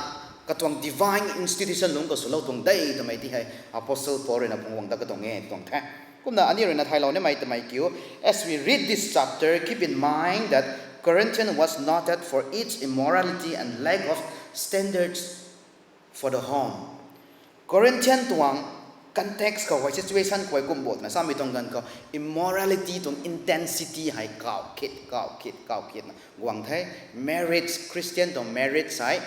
katuang divine institution lungc khou swlou tuang de twmei ti hei Apostle Paul ruina phungc guang dat katuang e tuang the. Kumna aniu ruina thaylou nimei twmei kiu, as we read this chapter, keep in mind that Corinthian was noted for its immorality and lack of standards for the home. Corinthian tuang context khou hei, situation khou hei kum bo twna samei tuang ganv khou immorality tuang intensity hei kaw khit, kaw khit, kaw khitna guang the. Marriage, Christian tuang marriage hei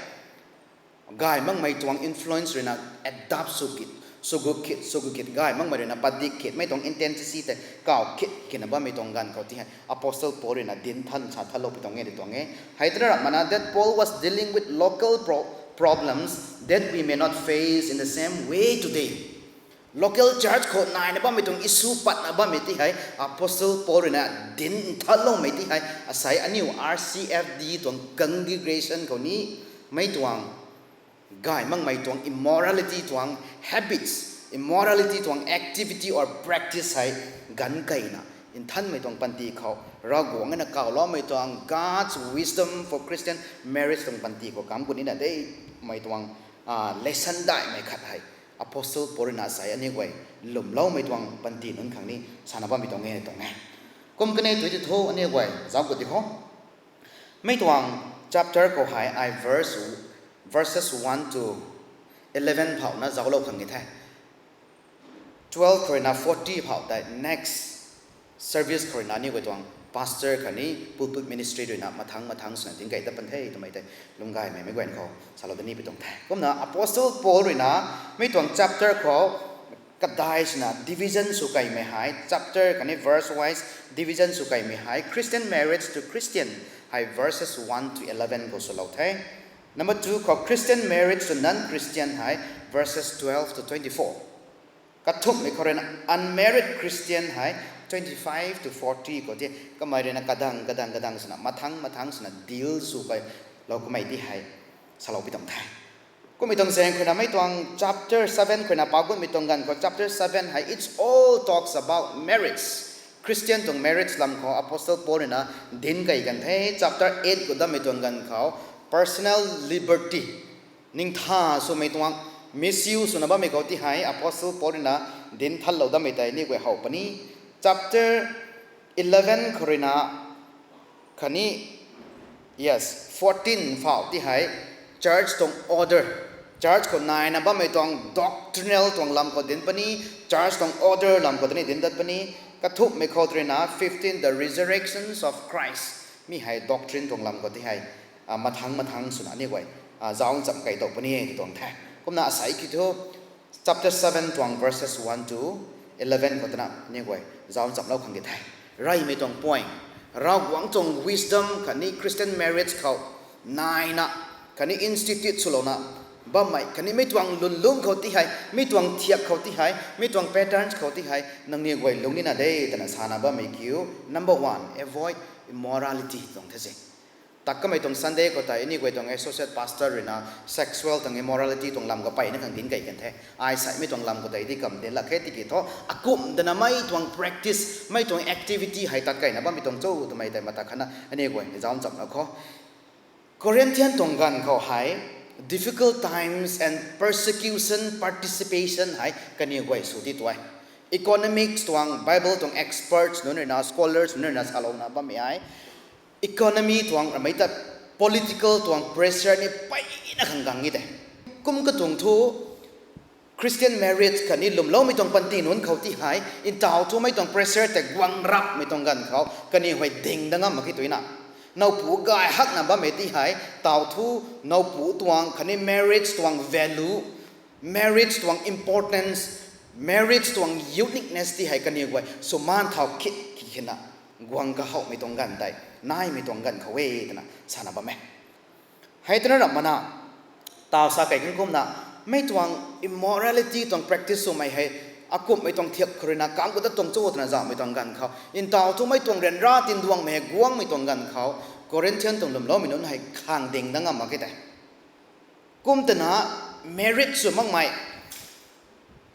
gay makmei tuang influence ruina adapt sw khit, sw gu khit, sw gu khit, gay makmei ruina padik khitmei tuang intensity tei kaw khit khitna bammei tuang ganv khou ti hei Apostle Paul ruina dinc than sa thanlou pi tuang e ti tuang e. Hei tei ramh mana that Paul was dealing with local pro-, problems that we may not face in the same way today. Local church khou naina bammei tuang issue patna bammei ti hei Apostle Paul ruina dinc nthanloumei ti hei asei aniu R C F D tuang congregation khou ni mei tuang gay makmei tuang immorality tuang habits, immorality tuang activity or practice hei ganv keyna nthanmei tuang panty khou Ravguangc ruina kawloumei tuang God's wisdom for Christian marriage tuang panty khou kamv ku nina de mei tuang lesson daihmei khat hei Apostle Paul ruina asei aniu guay lwmloumei tuang panty nunc khang ni sana bammei tuang e tuang e. Kum kanei tui ti thu aniu guay zauc ku ti khou mei tuang chapter khou hei ai verse, verses one to eleven phauhna zauclou khang e the. Twelve khou ruina forty phau tei next service khou ruina aniu guay tuang pastor khatni pulpit ministry ruina mathangc mathangc swna dinc key tat pan the twmei tei lungcgaymei meic guayna khou salou da ni pi tuang the. Kumna Apostle Paul ruina mei tuang chapter khou kadai swna division sw keymei hei chapter khatni verse wise division sw keymei hei Christian marriage to Christian hei verses one to eleven khou swlou the. Number two khou Christian marriage to non-Christian hei verses twelve to twenty-four. Kathumhmei khou ruina unmarried Christian hei twenty-five to forty khou ti kamei ruina kadang kadang kadang swna mathangc mathangc swna deal sw keylou kamei ti hei salou pi tuang the. Kummei tuang zaeng khou ruina mei tuang chapter seven khou ruina pagunmei tuang ganv khou chapter seven hei it's all talks about marriage. Christian tuang marriage lam khou Apostle Paul ruina dinc key kan the. Chapter eight khou dammei tuang ganv khou personal liberty, ningtha swmei tuang, misuse swna bammei khou ti hei Apostle Paul ruina dinc thanlou dammei tei ni guay how puni. Chapter eleven khou ruina khatni, yes, fourteen phau ti hei church tuang order, church khou naina bammei tuang doctrinal tuang lam khou dinc puni, church tuang order lam khou tei ni dinc dat puni. Kathumhmei khou ruina fifteen the resurrections of Christ, mi hei doctrine tuang lam khou ti hei mathangc mathangc swna aniu guay zauc ncham key tow puni e ti tuang the. Kumna asei kiu thu chapter seven tuang verses one to eleven khou twna aniu guay zauc nchamlou khang di the. Reymei tuang point, Ravguangc tuang wisdom khatni Christian marriage khou naina khatni institute swlouna bammei khatni mi tuang lwnlung khou ti hei, mi tuang thiak khou ti hei, mi tuang patterns khou ti hei nangniw guay lungc nina de twna sana bammei kiu. Number one, avoid immorality tuang the se. Tak kamei tuang Sunday khou tei aniw guay tuang associate pastor ruina sexual tuang immorality tuang lam khou peyna khang dinc key kan the. Ai saimei tuang lam khou tei di kam dinc lak khe tiki thu akumh dana mei tuang practice, mei tuang activity hei tat keyna bammei tuang cho twmei tei mata khatna aniw guay zauc chamna kho. Corinthian tuang ganv khou hei difficult times and persecution participation hei kaniw guay sw ti tuai. Economics tuang Bible tuang experts nunc ruina, scholars nunc ruina salouna bammei hei economy tuang ramei ta political tuang pressure ni peyna khang gang e tei. Kum katuang thu Christian marriage khatni lwmloumei tuang panty nunc khou ti hei ntaw thumei tuang pressure tei guang rapmei tuang ganv khou kaniw hei ding dat ngam mak khe tuina. Nowpu gay hakna bammei ti hei taw thu nowpu tuang khatni marriage tuang value, marriage tuang importance, marriage tuang uniqueness ti hei kaniw guay swmaan thau khit khit khitna guang kahowmei tuang ganv tei naimei tuang ganv khou e twna sana bam e. Hei twna ramh mana taw sa kei kan kumna mei tuang immorality tuang practice swmei hei akumhmei tuang thiak khou ruina kam khou ta tuang cho twna zauhmei tuang ganv khou ntaw thumei tuang ryanra tinduangmei hei guangmei tuang ganv khou Corinthian tuang lwmloumei nunc hei khang ding dat ngam mak khe tei. Kum twna marriage sw makmei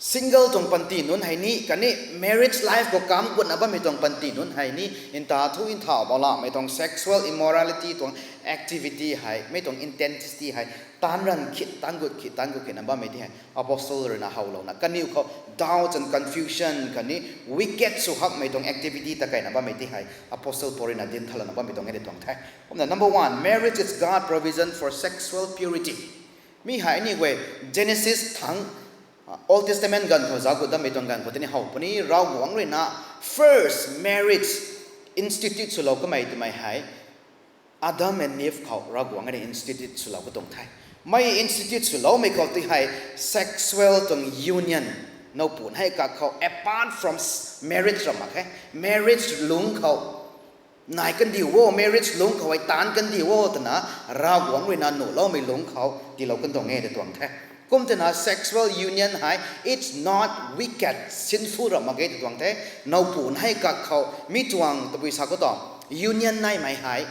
single tuang panty nunc hei ni khatni marriage life khou kam gutna bammei tuang panty nunc hei ni ntaw thu nthau bau lamei tuang sexual immorality tuang activity hei mei tuang intensity hei taanc ranv khit taanc gut khit taanc gut khitna bammei ti hei apostle ruina howlouna kaniw khou doubts and confusion khatni wicked sw hakmei tuang activity ta keyna bammei ti hei apostle Paul ruina dinc thaulana bammei tuang e de tuang the. Kumna number one, marriage is God provision for sexual purity. Mi hei aniw guay Genesis thangc Old Testament ganv khou zauc gut dammei tuang ganv khou tini how puni Ravguangc ruina first marriage institute swlou kamei twmei hei Adam and Eve khou Ravguangc ruina institute swlou ka tuang the. Mei institute swloumei khou ti hei sexual tuang union nowpu hei kak khou apart from marriage ram mak khe, marriage lungc khou nai kandiu o, marriage lungc khou hei taanc kandiu o twna Ravguangc ruina nuhloumei lungc khou tiilou kan tuang e de tuang the. Kum twna sexual union hei it's not wicked, sinful ram mak ge de tuang the. Nowpu hei kak khou mi tuang tabui sa khou tuang union naimei hei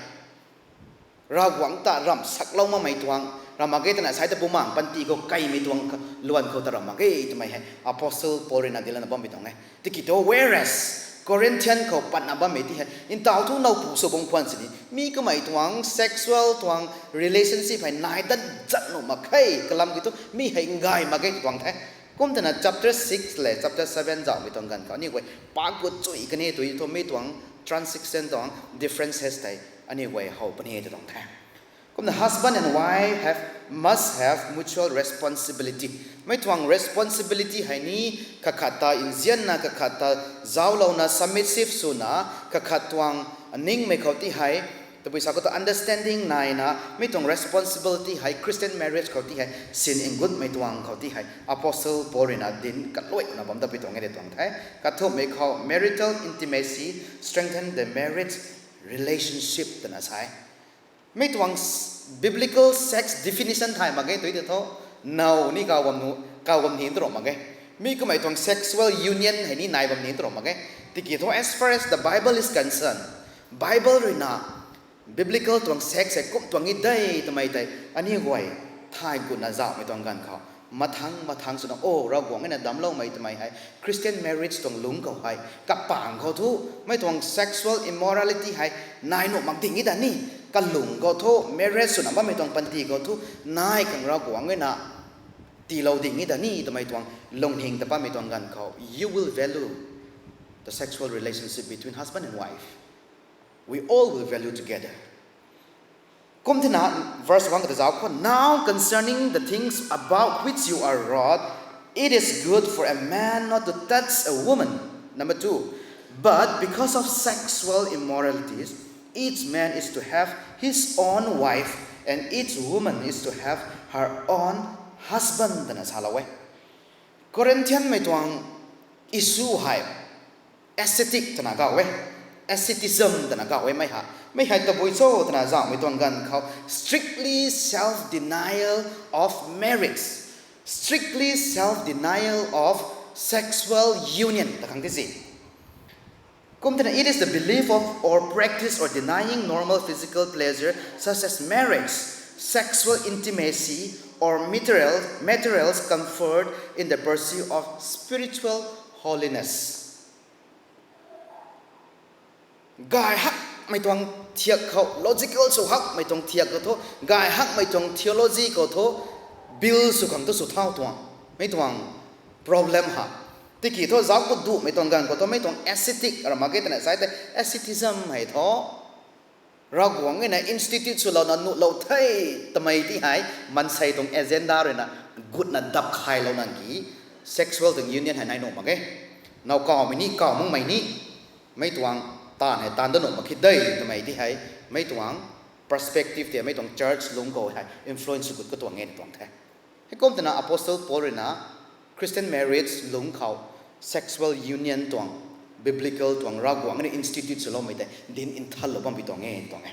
Ravguangc ta ramh saklou makmei tuang ram mak ge twna sai ta bumaengc panty khou keimei tuang luan khou ta ram mak ge twmei hei apostle Paul ruina dinclana bammei tuang e. Tiki thu whereas Corinthian khou patna bammei ti hei ntaw thu nowpu sw bam khwan sini mi kamei tuang sexual tuang relationship hei nai dat zat nuh mak khe kalam ki thu mi hei ngay mak ge tuang the. Kum twna chapter six le chapter seven zauhmei tuang ganv khou aniw guay pac gut chui kani tu thu mi tuang transition tuang differences tei aniw guay how puni de tuang the. Kumna husband and wife have must have mutual responsibility. Mei tuang responsibility hei ni kakhat ta nzianna kakhat ta zauclouna submissive swna kakhat tuang ningmei khou ti hei tabui sa khou ta understanding naina mi tuang responsibility hei Christian marriage khou ti hei sin ngutmei tuang khou ti hei apostle Paul ruina dinc kaluaina bam dat pui tuang e de tuang the. Kathumhmei khou marital intimacy strengthen the marriage relationship twna sa e. Mi tuang biblical sex definition thay mak ge tu tei thu now ni kaw bam ni tw ram mak ge. Mi kamei tuang sexual union hei ni nai bam ni tw ram mak ge. Tiki thu as far as the Bible is concerned, Bible ruina biblical tuang sex hei kum tuang e de twmei tei aniw guay thay gutna zauhmei tuang ganv khou mathang mathang swna o Ravguangc ruina damcloumei twmei hei Christian marriage tuang lungc khou hei kapangc khou thu mei tuang sexual immorality hei nai nuh mak ding e da ni, kalung khou thu marriage swna bammei tuang panty khou thu nai khang Ravguangc ruina tiilou ding e da ni twmei tuang lungning ta bammei tuang ganv khou you will value the sexual relationship between husband and wife. We all will value together. Kum thina verse one khou ta zauc khou, now concerning the things about which you are wrought, it is good for a man not to touch a woman. Number two, but because of sexual immoralities, each man is to have his own wife, and each woman is to have her own husband twna salou e. Corinthianmei tuang issue hei ascetic twna kau e. asceticism twna kaw e mei ha. Mei hei tabui cho twna zauhmei tuang ganv khou strictly self-denial of marriage, strictly self-denial of sexual union ta khang ti si. Kum tina, it is the belief of or practice or denying normal physical pleasure such as marriage, sexual intimacy, or material, materials comfort in the pursuit of spiritual holiness. Gay hakmei tuang thiak khou, logical sw hakmei tuang thiak khou thu, gay hakmei tuang theology khou thu, build sw khang tu sw thau tuang, mei tuang problem ha. Tiki thu zauc ku duhmei tuang ganv khou thu mei tuang ascetic ra mak ge twna sai tei, asceticism hei thu Ravguangc na institute swlouna nuhlou the twmei ti hei maansei tuang agenda ruina gutna dap khailou nang ki sexual tuang union hei nai nuh mak ge. Now kawmei ni, kaw makmei ni, mei tuang taanv hei taanv dat nuh mak khe de twmei ti hei, mei tuang perspective tei mei tuang church lungc khou hei influence gut katuang e tuang the. Heikum twna Apostle Paul ruina Christian marriage lungc khou sexual union tuang, biblical tuang, Ravguangc na institute swloumei tei dinc nthanlou bam pi tuang e tuang e.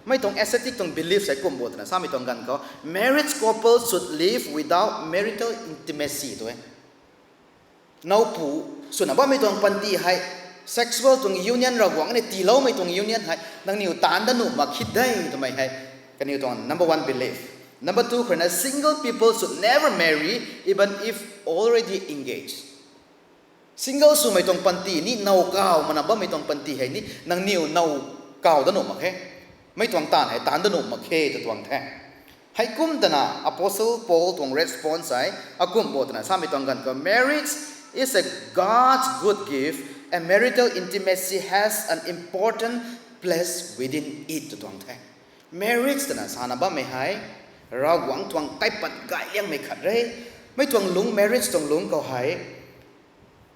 Mei tuang ascetic tuang belief hei kum bo twna samei tuang ganv khou, marriage couple should live without marital intimacy tu e. Nowpu swna bammei tuang panty hei sexual tuang union Ravguangc na tiiloumei tuang union hei nangniw taanv dat nuh mak khe de twmei hei kaniw tuang number one belief. Number two khou ruina, single people should never marry even if already engaged. Single swmei tuang panty ni, now kaw mana bammei tuang panty hei ni nangniw now kaw dat nuh mak khe, mei tuang taanv hei taanv dat nuh mak khe tw tuang the. Heikum twna Apostle Paul tuang response hei akum bo twna samei tuang ganv khou, marriage is a God's good gift and marital intimacy has an important place within it tw tuang the. Marriage twna sana bammei hei Ravguangc tuang kaipat gay liangmei khat re. Mei tuang lungc, marriage tuang lungc khou hei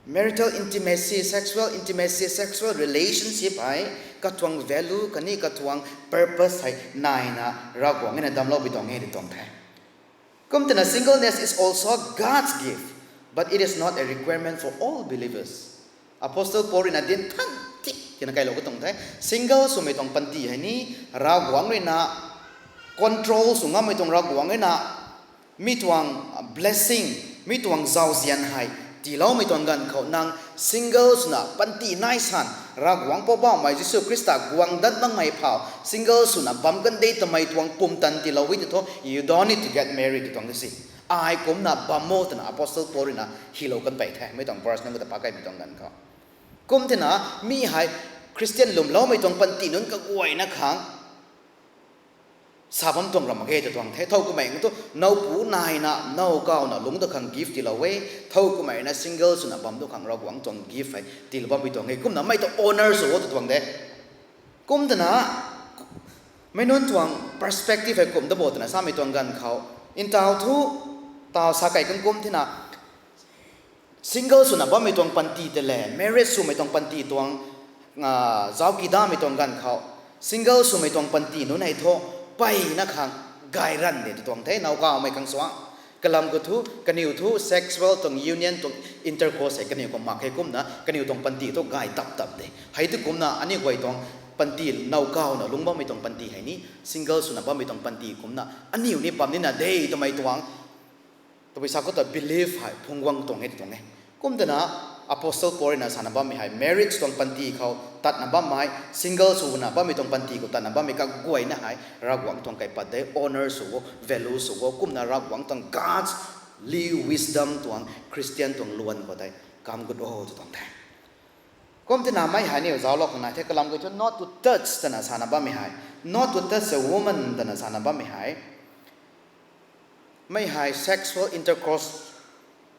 marital intimacy, sexual intimacy, sexual relationship hei katuang value khatni katuang purpose hei naina Ravguangc na damclou pi tuang e tw tuang the. Kum twna, singleness is also God's gift, but it is not a requirement for all believers. Apostle Paul ruina dinc than thik tina kailou katuang the. Single swmei tuang panty hei ni Ravguangc ruina control sw ngammei tuang, Ravguangc ruina mi tuang blessing, mi tuang zauzian hei tiiloumei tuang ganv khou nang single swna panty nai san, Ravguangc Poubauhmei Jisu Khrista guang dat makmei phou single swna bam kan de twmei tuang pumtan tiilou e tw thu, you don't need to get married tw tuang di si. Ai kumna bam o twna Apostle Paul ruina hylou kan pey the, mei tuang verse nunc kata pakaimei tuang ganv khou. Kum tina, mi hei Christian lwmloumei tuang panty nunc kaguayna khang sa bam tuang ram mak ge tw tuang the. Thow kummei thu nowpu naina now kawna lungc da khang gift tiilou e. Thow kummei na single swna bam da khang Ravguangc tuang gift hei tiilou bam pi tuang e. Kumna mei ta honour sw o tw tuang de. Kum twna, meic nunc tuang perspective hei kum da bo twna samei tuang ganv khou, ntaw thu, taw sa kei kan kum thina, single swna bammei tuang panty tei le marriage swmei tuang panty tuang, zauc ki damei tuang ganv khou, single swmei tuang panty nunc hei thu mpeyna khang gay ranv de tw tuang the, now kawmei khang suang. Kalam khou thu kaniw thu sexual tuang union tuang intercourse hei kaniw khou mak khe kumna kaniw tuang panty thu gay tap tap de. Hei tu kumna aniu guay tuang panty now kawna lungc bammei tuang panty hei ni single swna bammei tuang panty kumna aniu ni bam nina de twmei tuang tabui sa khou ta belief hei phungc guang tuang e tw tuang e. Kum twna Apostle Paul ruina sana bammei hei marriage tuang panty khou tatna bammei, single swna bammei tuang panty khou tatna bammei kaguayna hei Ravguangc tuang kaipat de, honour sw o, value sw o, kumna Ravguangc tuang godly wisdom tuang Christian tuang luan khou tei kam gut o tw tuang the. Kum tina mei hei aniu zauclou khang nai the, kalam khou thu not to touch twna sana bammei hei, not to touch a woman twna sana bammei hei, mei hei sexual intercourse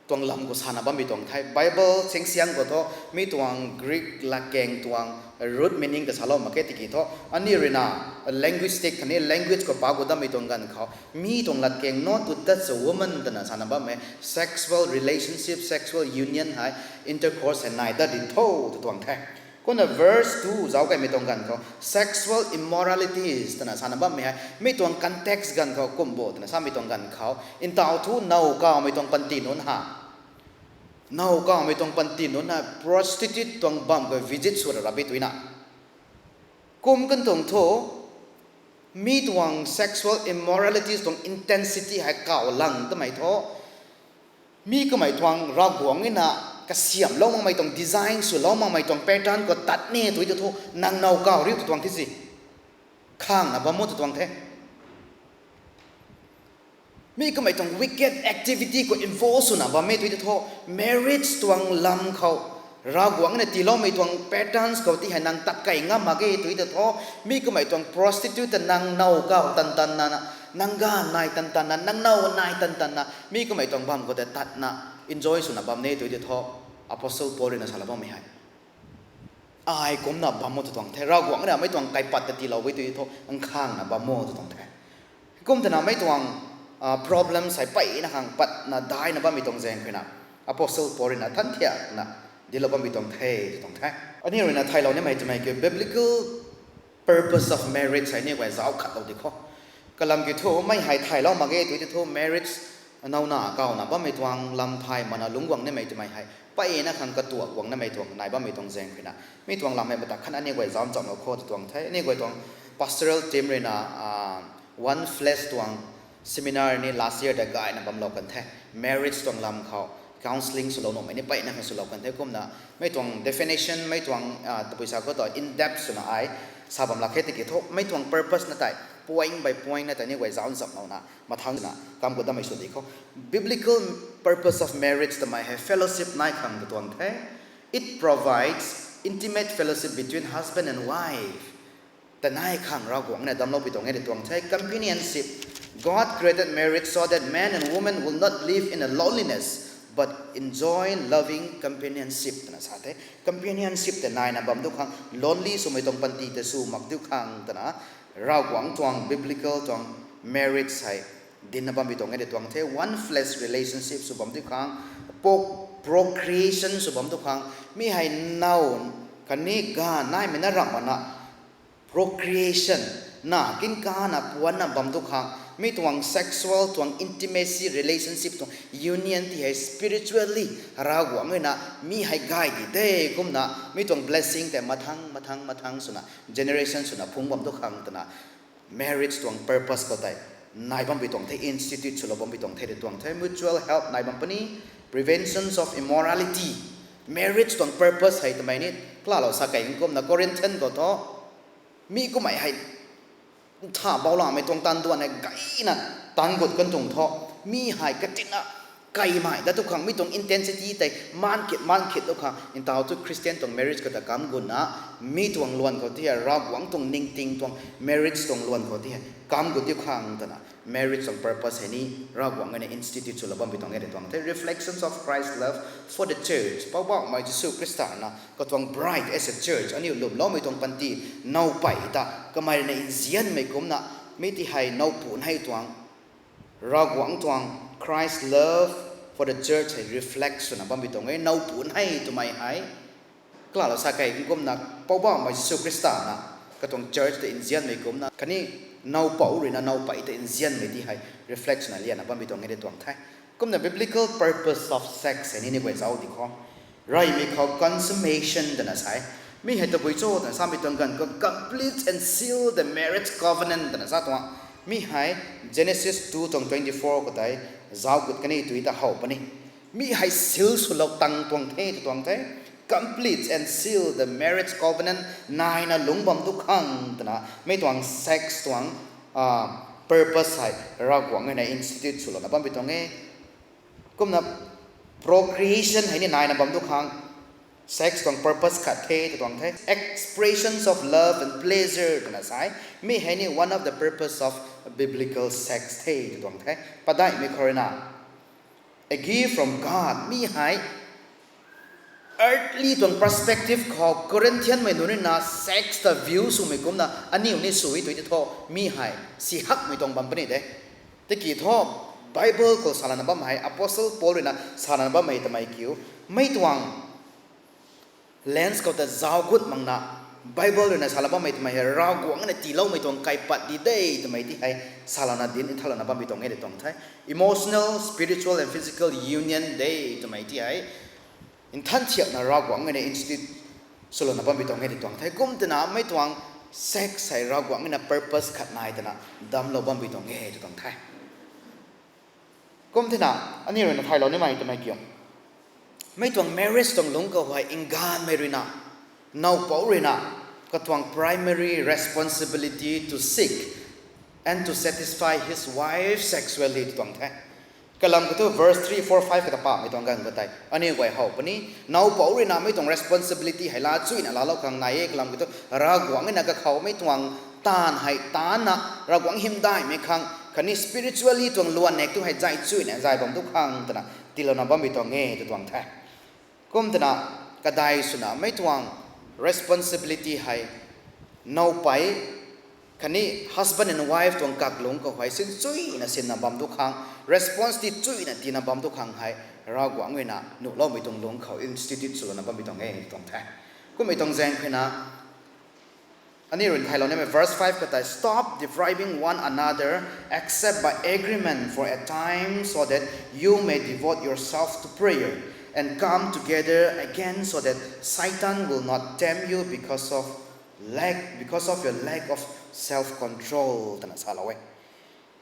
tuang lam khou sana bammei tuang the. Bible singsiang khou thu mi tuang Greek latkaeng tuang root meaning ta salou mak khe tiki thu, aniu ruina linguistic khatni language khou pa gu dammei tuang ganv khou mi tuang latkaeng not to touch a woman twna sana bammei sexual relationship, sexual union hei, intercourse hei nai dat di tho tw tuang the. Kumna verse two zauc kaimei tuang ganv khou sexual immoralities twna sana bammei hei mi tuang context ganv khou kum bo twna samei tuang ganv khou, ntaw thu now kawmei tuang panty nunc ha, now kawmei tuang panty nunc hei prostitute tuang bam khou visit sw ra rap e twna, Kum kan tuang thu, mi tuang sexual immoralities tuang intensity hei kaw lang tamei thu, mi kamei tuang Ravguangc na kasiamhlou makmei tuang, design swlou makmei tuang pattern khou tat ni tui ta thu, nang now kaw riu tw tuang the si. Khangna bam o tw tuang the. Mi kamei tuang wicked activity khou involve swna bam e tui ta thu, marriage tuang lam khou Ravguangc na tiiloumei tuang patterns khou ti hei nang tat kei ngam mak ge tui ta thu, mi kamei tuang prostitute ta nang now kaw tan tan na, nang ganv nai tan tan na, nang now nai tan tan na, mi kamei tuang bam khou ta tatna enjoy swna bam ni tui ta thu, Apostle Paul rui na salou bammei hei ai kumna bam o tw tuang the. Ravguangc na mei tuang kaipat ta tiilou e tui thu, nkhangna bam o tw tuang the. Kum twna mei tuang problems hei peyna khang patna daina bammei tuang zaeng khou na, Apostle Paul rui na than thiakna dinclou bammei tuang the tw tuang the. Aniu rui na thaylou nimei twmei kiu biblical purpose of marriage hei ni guay zauc khatlou di khou. Kalam kiu thu mei hei thaylou mak ge tui ta thu, marriage nowna kawna bammei tuang lam thay mana lungc guang nimei twmei hei peyna khang katuak guang nimei tuang nai bammei tuang zaeng khou na, mi tuang lam hei mata khan aniu guay zauc nchamlou khou tw tuang the. Aniu guay tuang pastoral team rui na one flesh tuang seminar ni last year ta gayna bamlou kan the. Marriage tuang lam khou counselling swlou nuhmei ni peyna khang swlou kan the. Kumna mei tuang definition, mei tuang tabui sa khou ta in depth swna ai sa bam lak khe tiki thu, mei tuang purpose na tei point by point na tei ni guay zauc nchamlouna mathangna kam khou damei sw di khou. Biblical purpose of marriage twmei hei fellowship nai khang tw tuang the. It provides intimate fellowship between husband and wife. Ta nai khang Ravguangc na damclou pui tuang e tw tuang the. Companionship. God created marriage so that man and woman will not live in a loneliness, but enjoy loving companionship twna sa the. Companionship ta naina bam tu khang, lonely swmei tuang panty ta sw mak tu khang twna, Ravguangc tuang biblical tuang marriage hei dincna bam pui tuang e tw tuang the. One flesh relationship sw bam tu khang, procreation sw bam tu khang, mi hei now khatni ganv naimei na ramh mana procreation na kin kana puanna bam tu khang, mi tuang sexual tuang intimacy relationship tuang union ti hei spiritually Ravguangc rui na mi hei gay di de. Kumna mi tuang blessing tei mathang mathang mathang swna, generation swna phungc bam tu khang twna, marriage tuang purpose khou tei nai bam pui tuang the, institute swlou bam pui tuang the tw tuang the. Mutual help nai bam puni, preventions of immorality. Marriage tuang purpose hei twmei ni kalalou sa kei kumna Corinthian khou thu, mi kummei hei ntha baulamei tuang taanv duan hei gayna taanv gut kan tuang thu, mi hei katina kaimei dat tu khang, mi tuang intensity tei maan khit maan khit tu khang, ntaw tu Christian tuang marriage khou ta kam gutna, mi tuang luan khou ti hei Ravguangc tuang ningting tuang marriage tuang luan khou ti hei kam gut tu khang twna, marriage tuang purpose hei ni Ravguangc na institute swlou bam pui tuang e tw tuang the. Reflections of Christ's love for the church. Poubauhmei Jisu Khrista na katuang bride as a church, aniu lwmloumei tuang panty, nowpei ta kamei rui na nzianmei kumna, mi ti hei nowpu nei tuang, Ravguangc tuang Christ love for the church hei reflect swna bam pui tuang e. Nowpu nei twmei hei kalalou sa kei kumna, Poubauhmei Jisu Khrista na katuang church ta nzianmei kumna khatni nowpou rui na nowpei ta nzianmei ti hei reflect swna lianna bam pui tuang e tw tuang the. Kumna biblical purpose of sex hei ni ni guay zauc di khou, reymei khou consummation twna sa e. Mi hei tabui cho twna samei tuang ganv khou complete and seal the marriage covenant twna sa tuang. Mi hei Genesis two tuang twenty four khou tei zauc gut kani tui ta how puni. Mi hei seal swlou tang tuang the tw tuang the. Complete and seal the marriage covenant naina lungc bam tu khang twna, mi tuang sex tuang purpose hei Ravguangc na institute swlouna bam pui tuang e. Kumna procreation hei ni naina bam tu khang, sex tuang purpose khat the tw tuang the. Expressions of love and pleasure twna sa e. Mi hei ni one of the purpose of biblical sex the tw tuang the. Padaihmei khou rui na, a gift from God, mi hei earthly tuang perspective khou Corinthianmei nunc rui na sex ta view swmei kumna aniu ni sw e tui ti thu, mi hei si hakmei tuang bam puni de. Tiki thu, Bible khou salana bam hei, Apostle Paul rui na salana bam hei twmei kiu, mei tuang lens khou ta zauc gut makna, Bible rui na salana bammei twmei hei Ravguangc na tiiloumei tuang kaipat di de twmei ti hei salouna dinc nthalouna bam pui tuang e tw tuang the. Emotional, spiritual and physical union de twmei ti hei nthan thiakna Ravguangc na institute swlouna bam pui tuang e tw tuang the. Kum twna mei tuang sex hei Ravguangc na purpose khat nai twna damclou bam bi tuang e tw tuang the. Kum thena, aniu ruina thaylou nimei twmei kiu, mei tuang marriage tuang lungc khou hei nganvmei ruina, nowpou ruina, katuang primary responsibility to seek and to satisfy his wife sexually tw tuang the. Kalam kiu thu verse three, four, five kata pamei tuang ganv khou tei aniu guay how puni, nowpou ruina mei tuang responsibility hei laa chuyna laalou khang nai e. Kalam kiu thu Ravguangc na kakhou mei tuang taanv hei taancna, Ravguangc hymdaihmei khang khatni spiritually tuang luan nek tu hei zay chuyna zay bam tu khang twna tiilouna bam bi tuang e tw tuang the. Kum twna, kadai swna mei tuang responsibility hei nowpei khatni husband and wife tuang kaklungc khou hei sin chuyna sinna bam tu khang, response ti chuyna tiina bam tu khang hei Ravguangc ruina nuhloumei tuang lungc khou institute swlouna bam bi tuang e tw tuang the. Kummei tuang zaeng khuina, aniu ruina thaylou nimei verse five khou tei, stop depriving one another except by agreement for a time so that you may devote yourself to prayer and come together again so that Satan will not tempt you because of lack, because of your lack of self control twna salou e.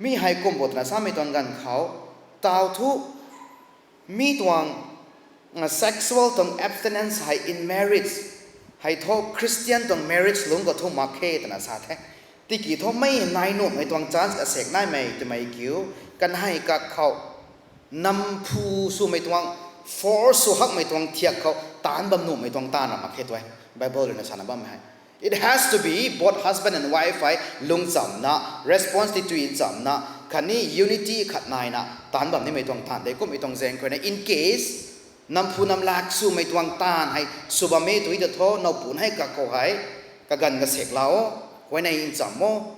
Mi hei kum bo twna samei tuang ganv khou, taw thu, mi tuang sexual tuang abstinence hei in marriage hei thu Christian tuang marriage lungc khou thu mak khe twna sa the. Tiki thu mei nai nuhmei tuang chance asek naimei twmei kiu, kanei kakhou namphu swmei tuang, force sw hakmei tuang thiak khou taanc bam nuhmei tuang taanv ra mak khe twe. Bible ruina sana bammei hei, it has to be both husband and wife hei lungchamna, response ti tui nchamna, khatni unity khat naina taanc bam nimei tuang taanv de. Kummei tuang zaeng khuina, in case namphu namlak swmei tuang taanv hei sw bam e tw ta thu, nowpu hei kakhou hei kaganv kasaeklou, huayney ncham o.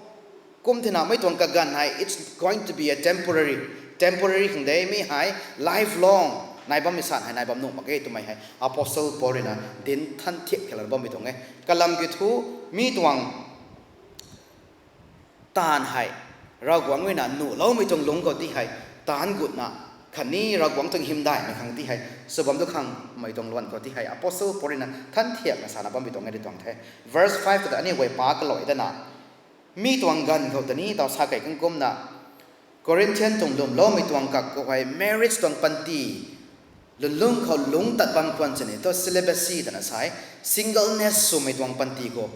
Kum thena mei tuang kaganv hei it's going to be a temporary, temporary khang de, mi hei lifelong nai bammei san hei nai bam nuh mak ge twmei hei Apostle Paul ruina dinc than thiak khalana bammei tuang e. Kalam kiu thu, mi tuang taanv hei Ravguangc ruina nuhloumei tuang lungc khou ti hei taanc gutna, khatni Ravguangc tuang hymdaihmei khang ti hei sw bam tu khang mei tuang luan khou ti hei Apostle Paul ruina than thiakna sana bammei tuang e tw tuang the. Verse five khou ta aniu guay pa kalui dana, mi tuang ganv khou ta ni taw sa kei kan kumna, Corinthian tuang lwmloumei tuang kak khou hei marriage tuang panty lwnlung khou lungc tat bam khwan sini thu celibacy twna sa e, singleness swmei tuang panty khou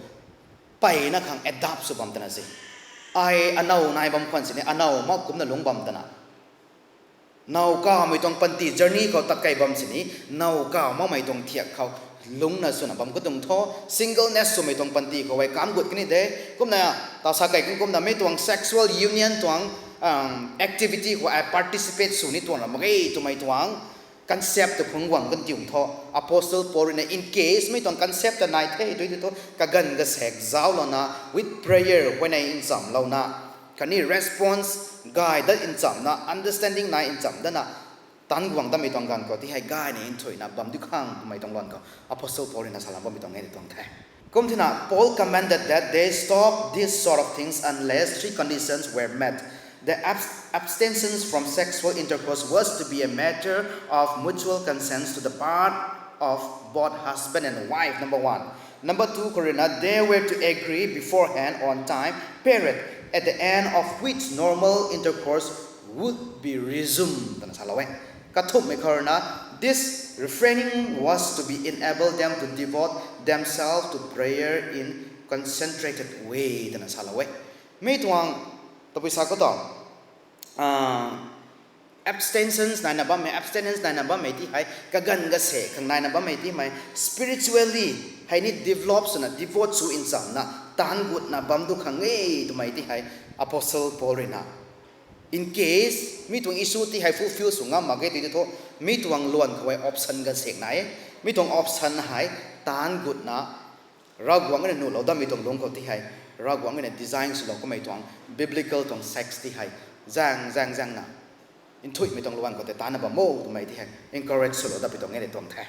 mpeyna khang adapt sw bam twna se. Ai anow nai bam khwan sini anow mak kumcna lungc bam twna, now kawmei tuang panty journey khou tat kei bam sini, now kaw makmei tuang thiak khou lungcna swna bam khou tuang thu, singleness swmei tuang panty khou hei kam gut kani de. Kumna, taw sa kei kan kumna mei tuang sexual union tuang activity khou ai participate sw ni tuang ra mak ge twmei tuang concept ta phungc guang kan tiu thu, Apostle Paul ruina in case mei tuang concept ta nai the tw ti thu, kaganv kasaek zauclouna, with prayer huayney nchamlouna, khatni response gay dat nchamna, understanding nai ncham dana, taanc guang datmei tuang ganv khou ti hei gayna nthuihna bam di khang twmei tuang luan khou Apostle Paul ruina salam bammei tuang e tw tuang the. Kum thena, Paul commanded that they stop these sort of things unless three conditions were met. The abs- abstentions from sexual intercourse was to be a matter of mutual consent to the part of both husband and wife, number one. Number two khou ruina, they were to agree beforehand on time period at the end of which normal intercourse would be resumed twna salou e. Kathumhmei khou ruina, this refraining was to be enable them to devote themselves to prayer in concentrated way twna salou e. Mi tuang, tabui sa khou ta, abstentions naina bammei, abstinence naina bammei ti hei kaganv kasaek khang naina bammei ti mei spiritually hei ni develop swna, devote sw nchamna, taanc gutna bam du khang e twmei ti hei Apostle Paul ruina, in case mi tuang issue ti hei fulfill sw ngam mak ge tw ti thu, mi tuang luan khou hei option kasaek nai e. Mi tuang option hei taanc gutna, Ravguangc ruina nuhlou datmei tuang lungc khou ti hei, Ravguangc ruina design swlou kamei tuang biblical tuang sex ti hei, zaeng zaeng zaengna nthuihmei tuang luan khou tei taanna bam o twmei ti hei encourage swlou datmei tuang e tw tuang the.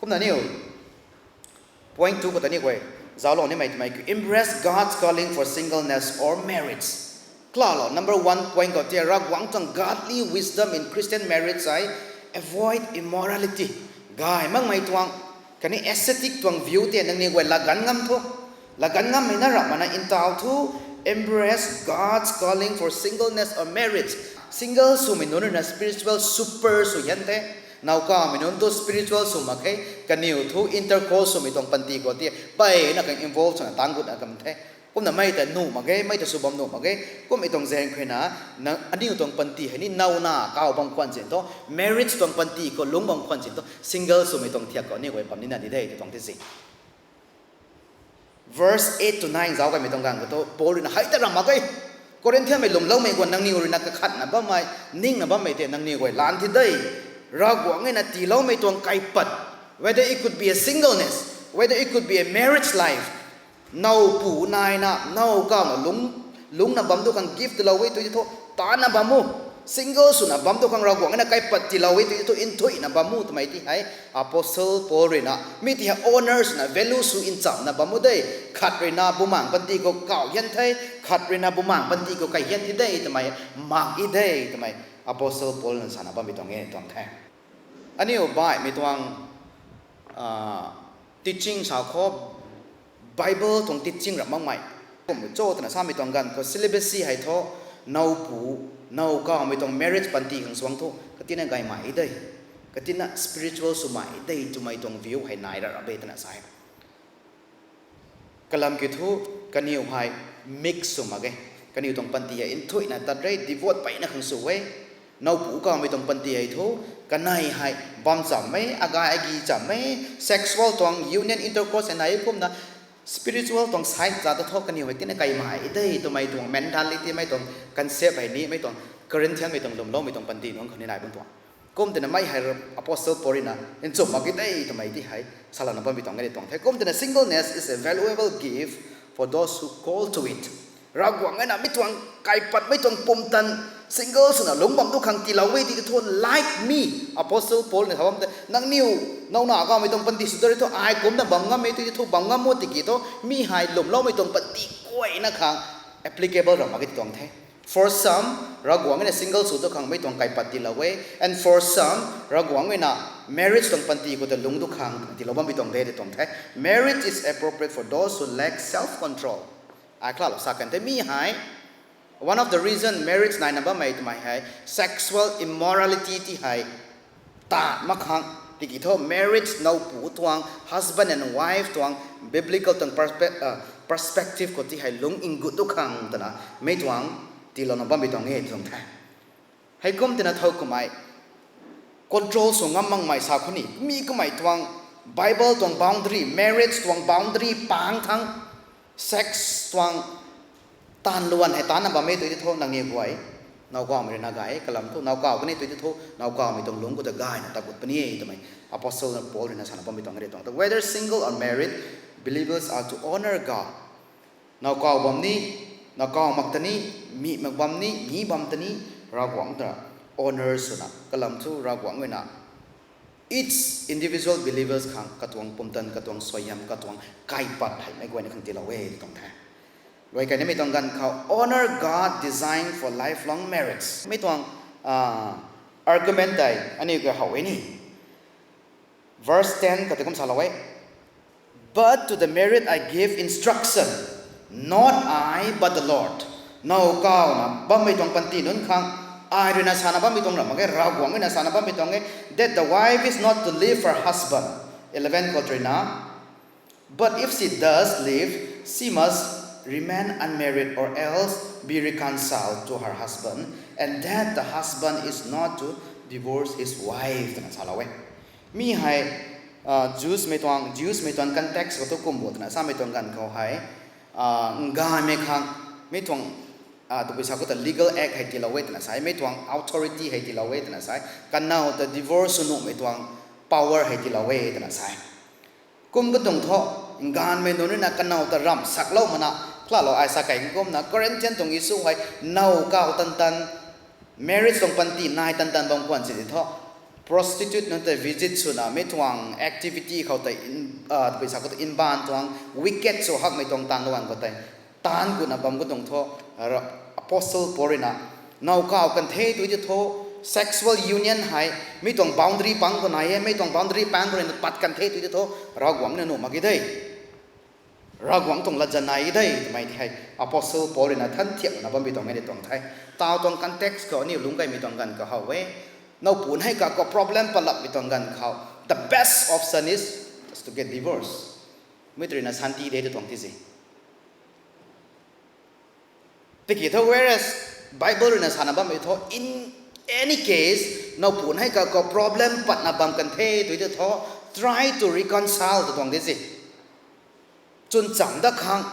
Kumna niu point two khou ta ni guay zauclou nimei twmei kiu, embrace God's calling for singleness or marriage. Kalalou, number one point khou ti Ravguangc tuang godly wisdom in Christian marriage hei, avoid immorality. Gay makmei tuang, khatni ascetic tuang view ti nangniw guay latganv ngam thu, Laganv ngammei na ramh mana ntaw thu embrace God's calling for singleness or marriage. Single swmei nunc ruina spiritual super sw hian the. Nowkawmei nunc thu spiritual sw mak khe. Kaniw thu intercourse swmei tuang panty khou ti mpeyna khang involve swna tang gutna kam the. Kumna mei ta nuh mak ge, mei ta sw bam nuh mak ge. Kummei tuang zaeng khuina aniu tuang panty hei ni nowna kaw bam khwan sin thu, marriage tuang panty khou lungc bam khwan sin thu, single swmei tuang thiak khou aniu guay bam nina di de tw tuang the si. Verse eight to nine zauc kaimei tuang ganv khou thu Paul ruina hei ta ramh mak e. Corinthianmei lwmloumei guan nangniw ruina kakhatna bammei, ningna bammei tei nangniw guay lan thi de. Ravguangc ruina tiiloumei tuang kaipat, whether it could be a singleness, whether it could be a marriage life, nowpu naina nowkawna lungc, lungcna bam du khang gift tilou e tw ti thu, tana bam u. Single swna bam du khang Ravguangc ruina kaipat tiilou e tw ti thu, nthuihna bam u twmei ti hei Apostle Paul ruina mi ti hei honor swna value sw nchamna bam u de. Khat ruina bumaengc panty khou kaw hian the, khat ruina bumaengc panty khou kai hian thi de twmei, mak e de twmei Apostle Paul na sana bammei tuang e tuang the. Aniu baihmei tuang teaching sa khou, Bible tuang teaching ramh makmei kum cho twna samei tuang ganv khou celibacy hei thu, nowpu, nowkawmei tuang marriage panty khang suang thu katina gaymei de, katina spiritual swmei de twmei tuang view hei nai ra ra be twna sa e. Kalam kiu thu, kaniw hei mix sw mak ge. Kaniw tuang panty hei nthuihna tat re, devote peyna khang sw e. Nowpu kawmei tuang panty hei thu, kanei hei bam chammei, agay agi chammei, sexual tuang union, intercourse hei nai kumna, spiritual tuang side za ta thu kaniw hei tina kaimei de twmei tuang mentality mei tuang concept hei ni mei tuang Corinthianmei tuang lwmloumei tuang panty nunc khou ni nai bam tuang. Kum twna mei hei Apostle Paul ruina nchumh mak e de twmei ti hei salana bammei tuang e tuang the. Kum twna singleness is a valuable gift for those who call to it. Ravguangc ruina mi tuang kaipatmei tuang pumtan single swna lungc bam du khang tiilou e ti thu, like me, Apostle Paul na sa bam te, nangniw nowna kawmei tuang panty sw ta ri thu ai kumcna bam ngam e tw ti thu bam ngam o tiki thu mi hei lwmloumei tuang panty guayna khang applicable ramh mak e ti tuang the. For some, Ravguangc ruina single sw du khang mei tuang kaipat tiilou e, and for some, Ravguangc ruina marriage tuang panty khou ta lungc du khang tiilou bammei tuang de ti tuang the. Marriage is appropriate for those who lack self-control. Ai khalou sa kan the mi hei, one of the reason marriage naina bammei twmei hei sexual immorality ti hei tat mak khang tiki thu marriage nowpu tuang, husband and wife tuang biblical tuang perspe- perspective khou ti hei lungc ngut du khang twna mei tuang tiilouna bammei tuang e tuang the. Heikum twna thow kummei control sw ngam makmei sa khou ni mi kummei tuang Bible tuang boundary, marriage tuang boundary pang thang, sex tuang taanv luan hei taanna bam e tw ti thu nangniw guay, nowkawmei ruina gay kalam thu nowkaw kan e tw ti thu nowkawmei tuang lungc khou ta gayna ta gut puni e twmei Apostle Paul ruina sana bammei tuang e tuang the. Whether single or married, believers are to honor God. Nowkaw bam ni, nowkaw mak ta ni, mi mak bam ni, mi bam ta ni, Ravguangc ta honor swna kalam thu Ravguangc ruina each individual believers khang katuang pumtan, katuang suaihiam, katuang kaipat hei meic guayna khang tiilou e tuang the. Luai kainamei tuang ganv khou honor God design for lifelong marriage mei tuang argument tei aniu ka how e ni. Verse ten kata kum salou e, But to the married I give instruction, not I, but the Lord. Nowkawna bammei tuang panty nunc khang ai ruina sana bammei tuang ramh mak e, Ravguangc ruina sana bammei tuang e, that the wife is not to leave her husband. Eleven khou ruina, But if she does leave, she must remain unmarried or else be reconciled to her husband, and that the husband is not to divorce his wife, twna salou e. Mi hei Jews mei tuang, Jews mei tuang context khou thu kum bo twna samei tuang ganv khou hei, nganvmei khang mi tuang, tabui sa khou ta legal act hei tiilou e twna sa e, mei tuang authority hei tiilou e twna sa e, kanow ta divorce sw nuhmei tuang power hei tiilou e twna sa e. Kum katuang thu, nganvmei nunc ruina kanow ta ramh saklou mana, khalou ai sa kei kumna Corinthian tuang issue hei nowkaw tan tan, marriage tuang panty nai tan tan bam khwan si ti thu, prostitute nunc ta visit swna mi tuang activity khou tei, tabui sa khou ta inbaan tuang wicked sw hakmei tuang taanv luan khou tei taanv gutna bam katuang thu, Apostle Paul ruina nowkaw kan the tw ti thu, sexual union hei mi tuang boundary pang khou nai e, mi tuang boundary pang khou ruina pat kan the tw ti thu Ravguangc na nuh mak ki de. Ravguangc tuang latzan nai de twmei tei hei Apostle Paul rui na than thiakna bammei tuang e de tuang the. Tau tuang context khou aniu lungc kaimei tuang ganv khou how e. Nowpu hei ka khou problem patlapmei tuang ganv khou, the best option is just to get divorce. Mi tei rui na santi de tw tuang ti se. Tiki thu, whereas Bible rui na sana bammei thu, in any case, nowpu hei ka khou problem patna bam kan the tw tei thu, try to reconcile tw tuang de se. Chwn cham dat khang,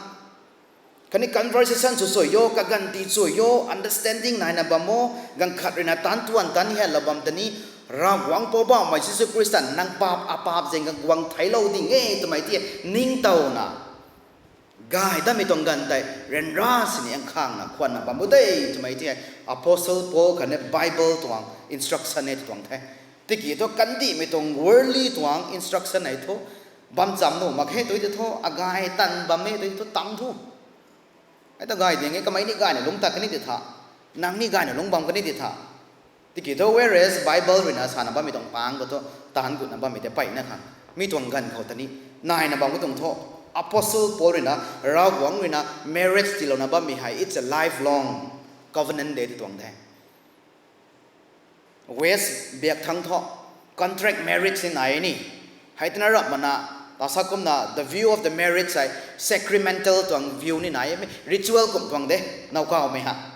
khatni conversation sw sw o, kaganv ti sw o, understanding naina bam o, ganv khat rui na tan tuan tan helou bam tei ni, Ravguangc Poubauhmei Jisu Khrista nang paap, apaap zaeng khang guang theiclou ding e twmei tei ningtowna gay datmei tuang ganv tei ryanra sini ang khangna khwanna bam bo de twmei tei Apostle Paul khatni Bible tuang instruction e tw tuang the. Tiki thu kandihmei tuang worldly tuang instruction hei thu, bam cham nuh mak khe tw tei thu, agay tan bam e tw tei thu tam thu. Hei ta gay ding e, kamei ni gayna lungc tat kan ni ti tha, nang ni gayna lungc bam kan ni ti tha. Tiki thu, whereas Bible rui na sana bammei tuang pang khou thu, taanc gutna bammei tei mpeyna khang, mi tuang ganv khou tei ni naina bam khou tuang thu, Apostle Paul rui na, Ravguangc rui na marriage tiilouna bammei hei, it's a lifelong covenant de tw tuang the. West biak thangc thu, contract marriage ni nai ni. Hei twna rap mana, ta sa kumna, the view of the marriage hei sacramental tuang view ni nai, ritual kum tuang de, nowkawmei ha.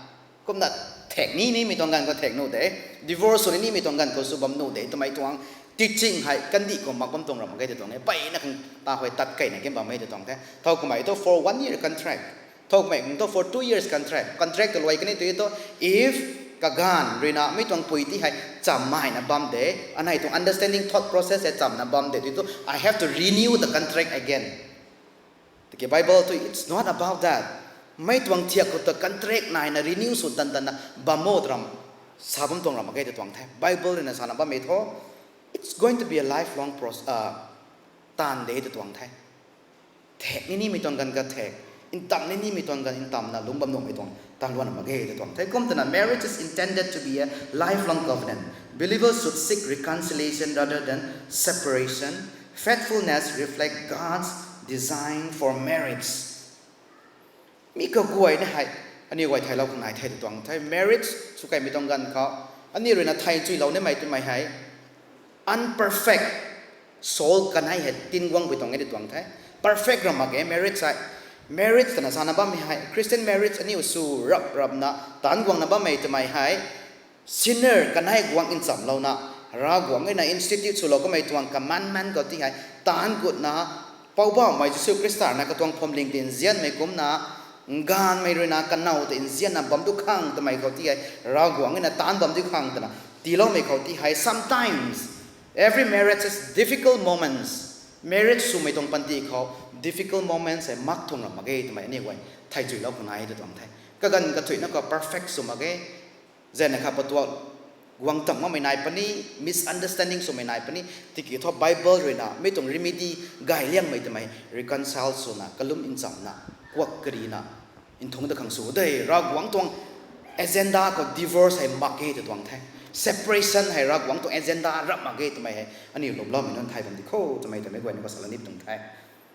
Kumna thek ni nimei tuang ganv khou thek nuh de, divorce sw ni nimei tuang ganv khou sw bam nuh de twmei tuang teaching hei kandih khou mak bam tuang ram mak ge tw tuang e, mpeyna khang ta hei tat keyna kin bam e tw tuang the. Thow kummei thu for one year contract. Thow kummei khang thu for two years contract. Contract ta luai kan ni tw tei thu, if kaganv rui na mi tuang pui ti hei chamv mayna bam de, anei tuang understanding, thought process hei chamvna bam de tw tei thu, I have to renew the contract again. Tiki Bible thu, it's not about that. Mi tuang thiak khou ta contract naina renew sw tan tanna bam o tw ram, sa bam tuang ram mak ge tw tuang the. Bible rui na sana bammei thu, it's going to be a lifelong process, uh, taanv de tw tuang the. Thek ni nimei tuang ganv khou thek, ntam ni nimei tuang ganv ntamna lungc bam nuhmei tuang taanv luan mak ge tw tuang the. Kumtana, marriage is intended to be a lifelong covenant. Believers should seek reconciliation rather than separation. Faithfulness reflects God's design for marriage. Mi kaguayna hei, aniw guay theilou khang nai the tw tuang the. Marriage sw kaimei tuang ganv khou, aniw rui na thei chuilou nimei twmei hei, unperfect soul kanei hei tinguangpui tuang e tw tuang the. Perfect ram mak ge marriage hei. Marriage twna sana bammei hei, Christian marriage aniw sw rap rapna taanc guangna bammei twmei hei, sinner kanei guang nchamlouna, Ravguangc rui na institute swlou kamei tuang commandment khou ti hei taanc gutna, Poubauhmei Jisu Khrista na katuang phuamling tei nzianmei kumcna, gaanvmei rui na kanow tei nzianna bam du khang twmei khou ti hei, Ravguangc rui na taanc bam du khang twna tiiloumei khou ti hei, sometimes, every marriage has difficult moments. Marriage swmei tuang panty khou difficult moments hei mak tuang ram mak ge twmei aniw guay thei chuilou khang nai tw tuang the. Kaganv kathuicna khou perfect sw mak ge. Zana kha patuak guang tam makmei nai puni, misunderstanding swmei nai puni, tiki thu Bible rui na mi tuang remedy gay liangmei twmei reconcile swna, kalum nchamna, kuak karina, nthungc ta khang sw de. Ravguangc tuang agenda khou divorce hei mak ge tw tuang the. Separation hei Ravguangc tuang agenda rap mak ge twmei hei aniw lwmloumei nunc thay bam di kho twmei twmei guayna khou salou ni tuang the.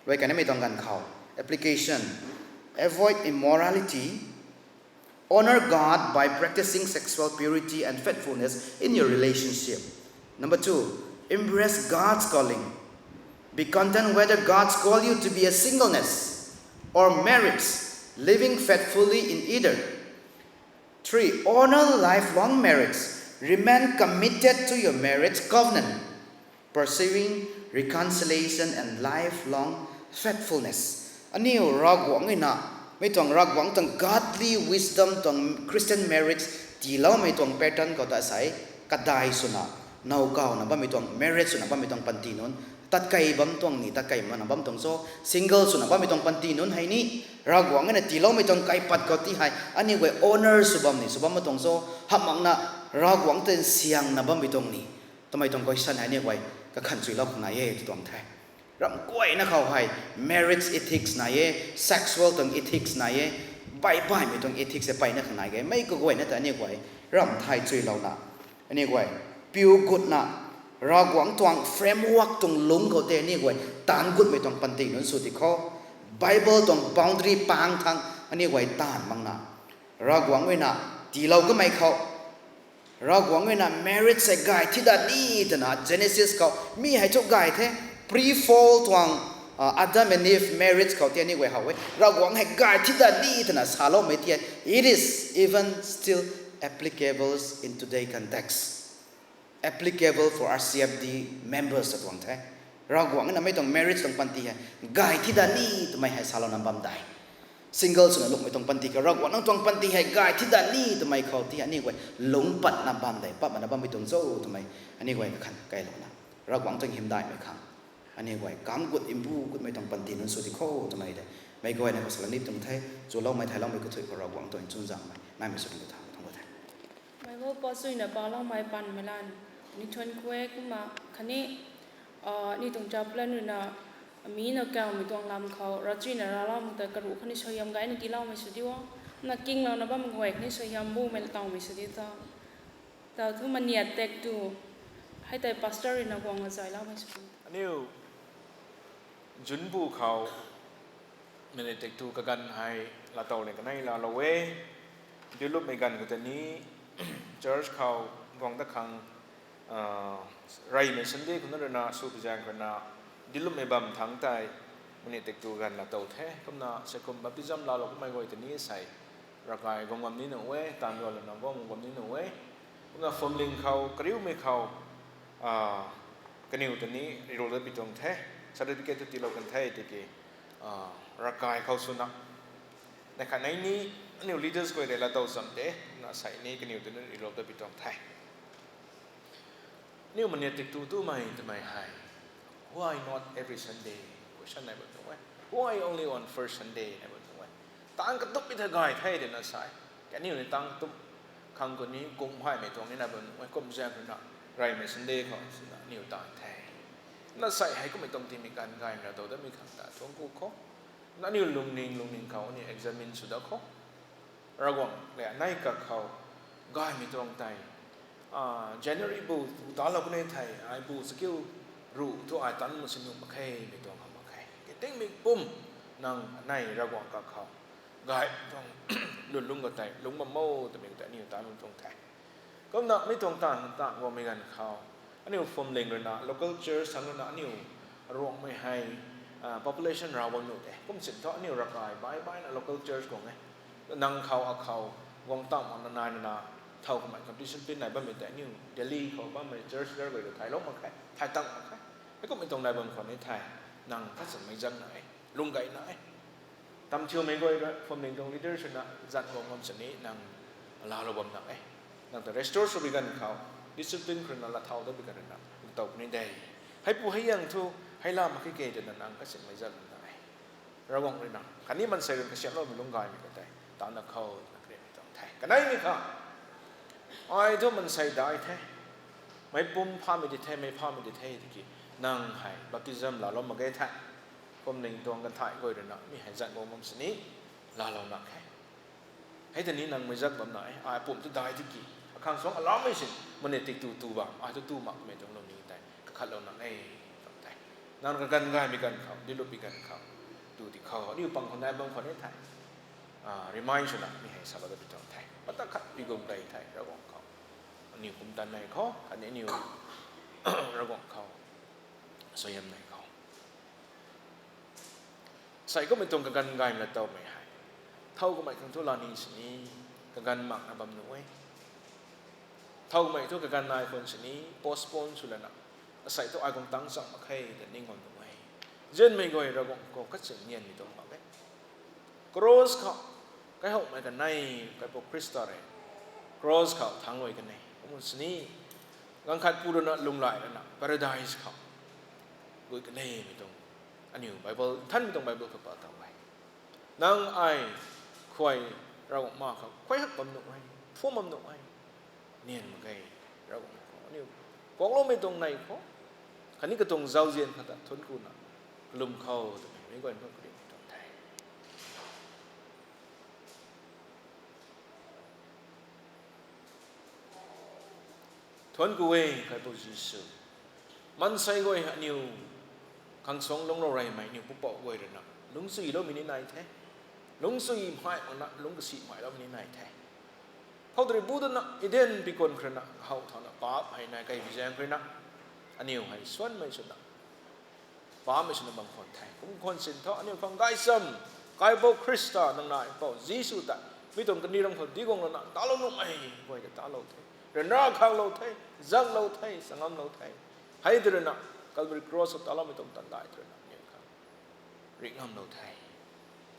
Luai kanmei tuang ganv khou, application: avoid immorality. Honor God by practicing sexual purity and faithfulness in your relationship. Number two, embrace God's calling. Be content whether God's call you to be a singleness or marriage, living faithfully in either. Three, honor lifelong marriage. Remain committed to your marriage covenant, pursuing reconciliation and lifelong faithfulness. Aniw Ravguangc rui na, mi tuang Ravguangc tuang godly wisdom tuang Christian marriage tiiloumei tuang pattern khou ta sei, kadai swna, nowkawna bammei tuang, married swna bammei tuang panty nunc, tatkei bam tuang ni, tatkei mana bam tuang cho, single swna bammei tuang panty nunc hei ni, Ravguangc rui na tiiloumei tuang kaipat khou ti hei aniw guay honor sw bam ni, sw bam ma tuang cho, hamh makna Ravguangc ta nsiangna bammei tuang ni, twmei tuang question hei aniw guay kakhan chuilou khang nai e tw tuang the. Ram guayna khou hei marriage ethics nai e, sexual tuang ethics nai e, baih baihmei tuang ethics hei mpeyna khang nai ge. Mei kaguayna ta aniw guay ram thei chuilouna, aniw guay piu gutna, Ravguangc tuang framework tuang lungc khou tei aniw guay taanc gutmei tuang panty nunc sw ti kho. Bible tuang boundary pang thang aniu guay taanv makna, Ravguangc ruina tiilou kamei khou, Ravguangc ruina marriage hei gay thi dat ni twna Genesis khou mi hei thu gay the, pre-fall tuang, uh, Adam and Eve marriage khou ti aniu guay how e. Ravguangc hei gay thi dat ni twna saloumei ti hei, it is even still applicable in today context. Applicable for R C F D members ta tuang the. Ravguangc na mei tuang marriage tuang panty hei gay thi dat ni twmei hei salouna bam dai. Single swna lungmei tuang panty khou Ravguangc nang tuang panty hei gay thi dat ni twmei khou ti aniu guay lungc patna bam dai, patmana bammei tuang cho twmei aniu guay kakhan kailouna, Ravguangc tuang hymdaihmei khang aniu guay kam gut mbu gutmei tuang panty nunc sw di kho twmei de. Meic guayna khou salou ni tuang the. Chuloumei theiloumei kathui khou Ravguangc tuang chunzangmei naimei sw di tha tuang the. Bible pa suina paloumei panmei lan ni thuan kue kumna khatni, ah, ni tuang chaplain ruina mi na kawmei tuang lam khou ravchuina raloumei ta karuh khatni suaihiam gayna tiiloumei sw di o. Na kinglouna bammei guay khatni suaihiam bumei tawmei sw di ta. Ta thu maniat tek tu hei tei pastor ruina guang azailoumei sw di. Aniu June bu khou maniat tek tu kaganv hei laatow le kanei laalou e. Dilupmei ganv khou ta ni church khou guang dat khang, ah, reymei Sunday khou na ruina sw pui zaeng khou na dilupmei bam thangc tei maniat tek tu ganv laatow the. Kumna seikum baptism laalou kummei guay ta ni sei ravkai guang bam ni nuh e, taanv rualouna guang bam ni nuh e. Kumna phuamling khou kariumei khou, ah, kaniw ta ni rule dat pi tuang the, certificate tu tiilou kan the tiki, ah, ravkai khou swna neih khat nei ni aniu leaders guay rui laatow cham de, na sei ni kaniw ta ni rule dat pi tuang the. Aniu maniat tek tu tumei twmei hei, why not every Sunday? Question nai bam tuang e. Why only on first Sunday nai bam tuang e. Taanv katup mi the gay the twna sai. Kaniw ni taanv katup khang khou ni kung phaymei tuang ni nai bam nuh e, kum zaeng ruina reymei Sunday khou swna aniu taanv the. Na sei hei kummei tuang timei ganv gaymei laatow datmei khang ta thuanc ku kho. Na aniu lungning lungning khou aniu examine sw dat kho. Ravguangc le anei kak khou gaymei tuang tei, ah, January bu talou kanei thei, ai bu chakiu ruh thu ai tanc mak sini nuh mak khe, mei tuang hamh mak khe. Kitingmei pum nang anei Ravguangc kak khou gay tuang lwnlung ka tei lungc bam o twmei tei aniu tanc bam tuang the. Kumna mi tuang taanv ta guangmei ganv khou aniu phuamling ruina local church thangc ruina aniu Ruangmei hei, ah, population rav bam nuh de. Kum sin thu aniu ravkai bai baina local church guang e. Nang khou akhou guang tam makna nai nana thow kamei competition pin nai bammei tei aniu Delhi khou bammei church leader guay ta thaylou mak khe, thay tang mak khe. Heikummei tuang nai bam khou ni thei nang kachinmei zang na e, lung gay na e. Tam thiumei guay rui phuamling tuang leaders ruina zan guang bam sini nang laalou bam na e. Nang ta restore sw bi ganv khou, discipline khou ruina laathow dat bi ganv ruina tow puni de. Heipu hei yang thu, hei la mak khe ke twna nang kachinmei zat bam na e. Ravguangc ruina khatni maansei rui kasiamhloumei lungc gaymei ka tei taanna khou na krimei tuang the. Kaneimei kha, ai thu maansei dai the, meic pum phamei di the, mei phamei di the tiki, nang hei baptism laalou mak ge the. Phuamling tuang kanthai guay ruina mi hei zan guang bam sini laalou na khe. Hei ta ni nang mei zat bam na e, ai pum tu dai tiki, akhang suang alaumei sin, mane tik tu tu bam, ai tu tu makmei tuang lungning tei kakhatlou na e, tuang the. Nang kaganv gaymei ganv khou, dilup bi ganv khou, tu di khou, aniu pang khou nai bam khou ni thei, ah, remind swna mi hei salou dat pi tuang the. Mata khat pi gum dei thei, Ravguangc khou aniu kumtan nei khou, khatni aniu Ravguangc khou suaihiam nei khou. Sai kummei tuang kaganv gaymei la towmei hei, thow kummei khang thu la ni sini, kaganv makna bam nuh e. Thow kummei thu kaganv nai khwan sini postpone sw lana, asei thu ai guang tang chang mak khe ta ning guang nuh e. Nzianmei guay Ravguangc khou kachin nianmei tuang mak e. Cross khou, kaihoumei kanei, Kaipouc Khrista rui cross khou thangc guay kanei, kum sini, ganv khat pu ruina lunghlaic ruina paradise khou gui kaneimei tuang, aniu Bible, nthanmei tuang Bible khou pa tau e. Nang ai khuay Ravguangc ma khou khuay hak bam nuh e, phuam bam nuh e. Nian mak ge, Ravguangc khou aniu kuakloumei tuang nei khou, khatni katuang zauzian khou ta thuanc kuna kalum khou twmei meic guayna khou kariumei tuang the. Thuanc ku e, Kaipouc Jisu. Maansei guay aniu khang suang lungclou reymei aniu pupouc guay rui na lungcsuiloumei ni nai the. Lungcsuimei makna lungc kasimeiloumei ni nai the. Khou tari bu dana Eden pikan khou rui na how thauna paap hei nai kei bi zaeng khou rui na aniu hei suanmei swna paapmei swna bam khwan the. Kum khwan sin thu aniu khang gaychamv, Kaipouc Khrista nang naipouc Jisu ta mi tuang kandih ram khou diguang lana talou nuhmei guay ta talou the. Ryanra khaklou the, zanglou the, changamlou the. Hei tei rui na Calvary Cross khou taloumei tuang tandai tei rui na aniu khang ringcngamlou the.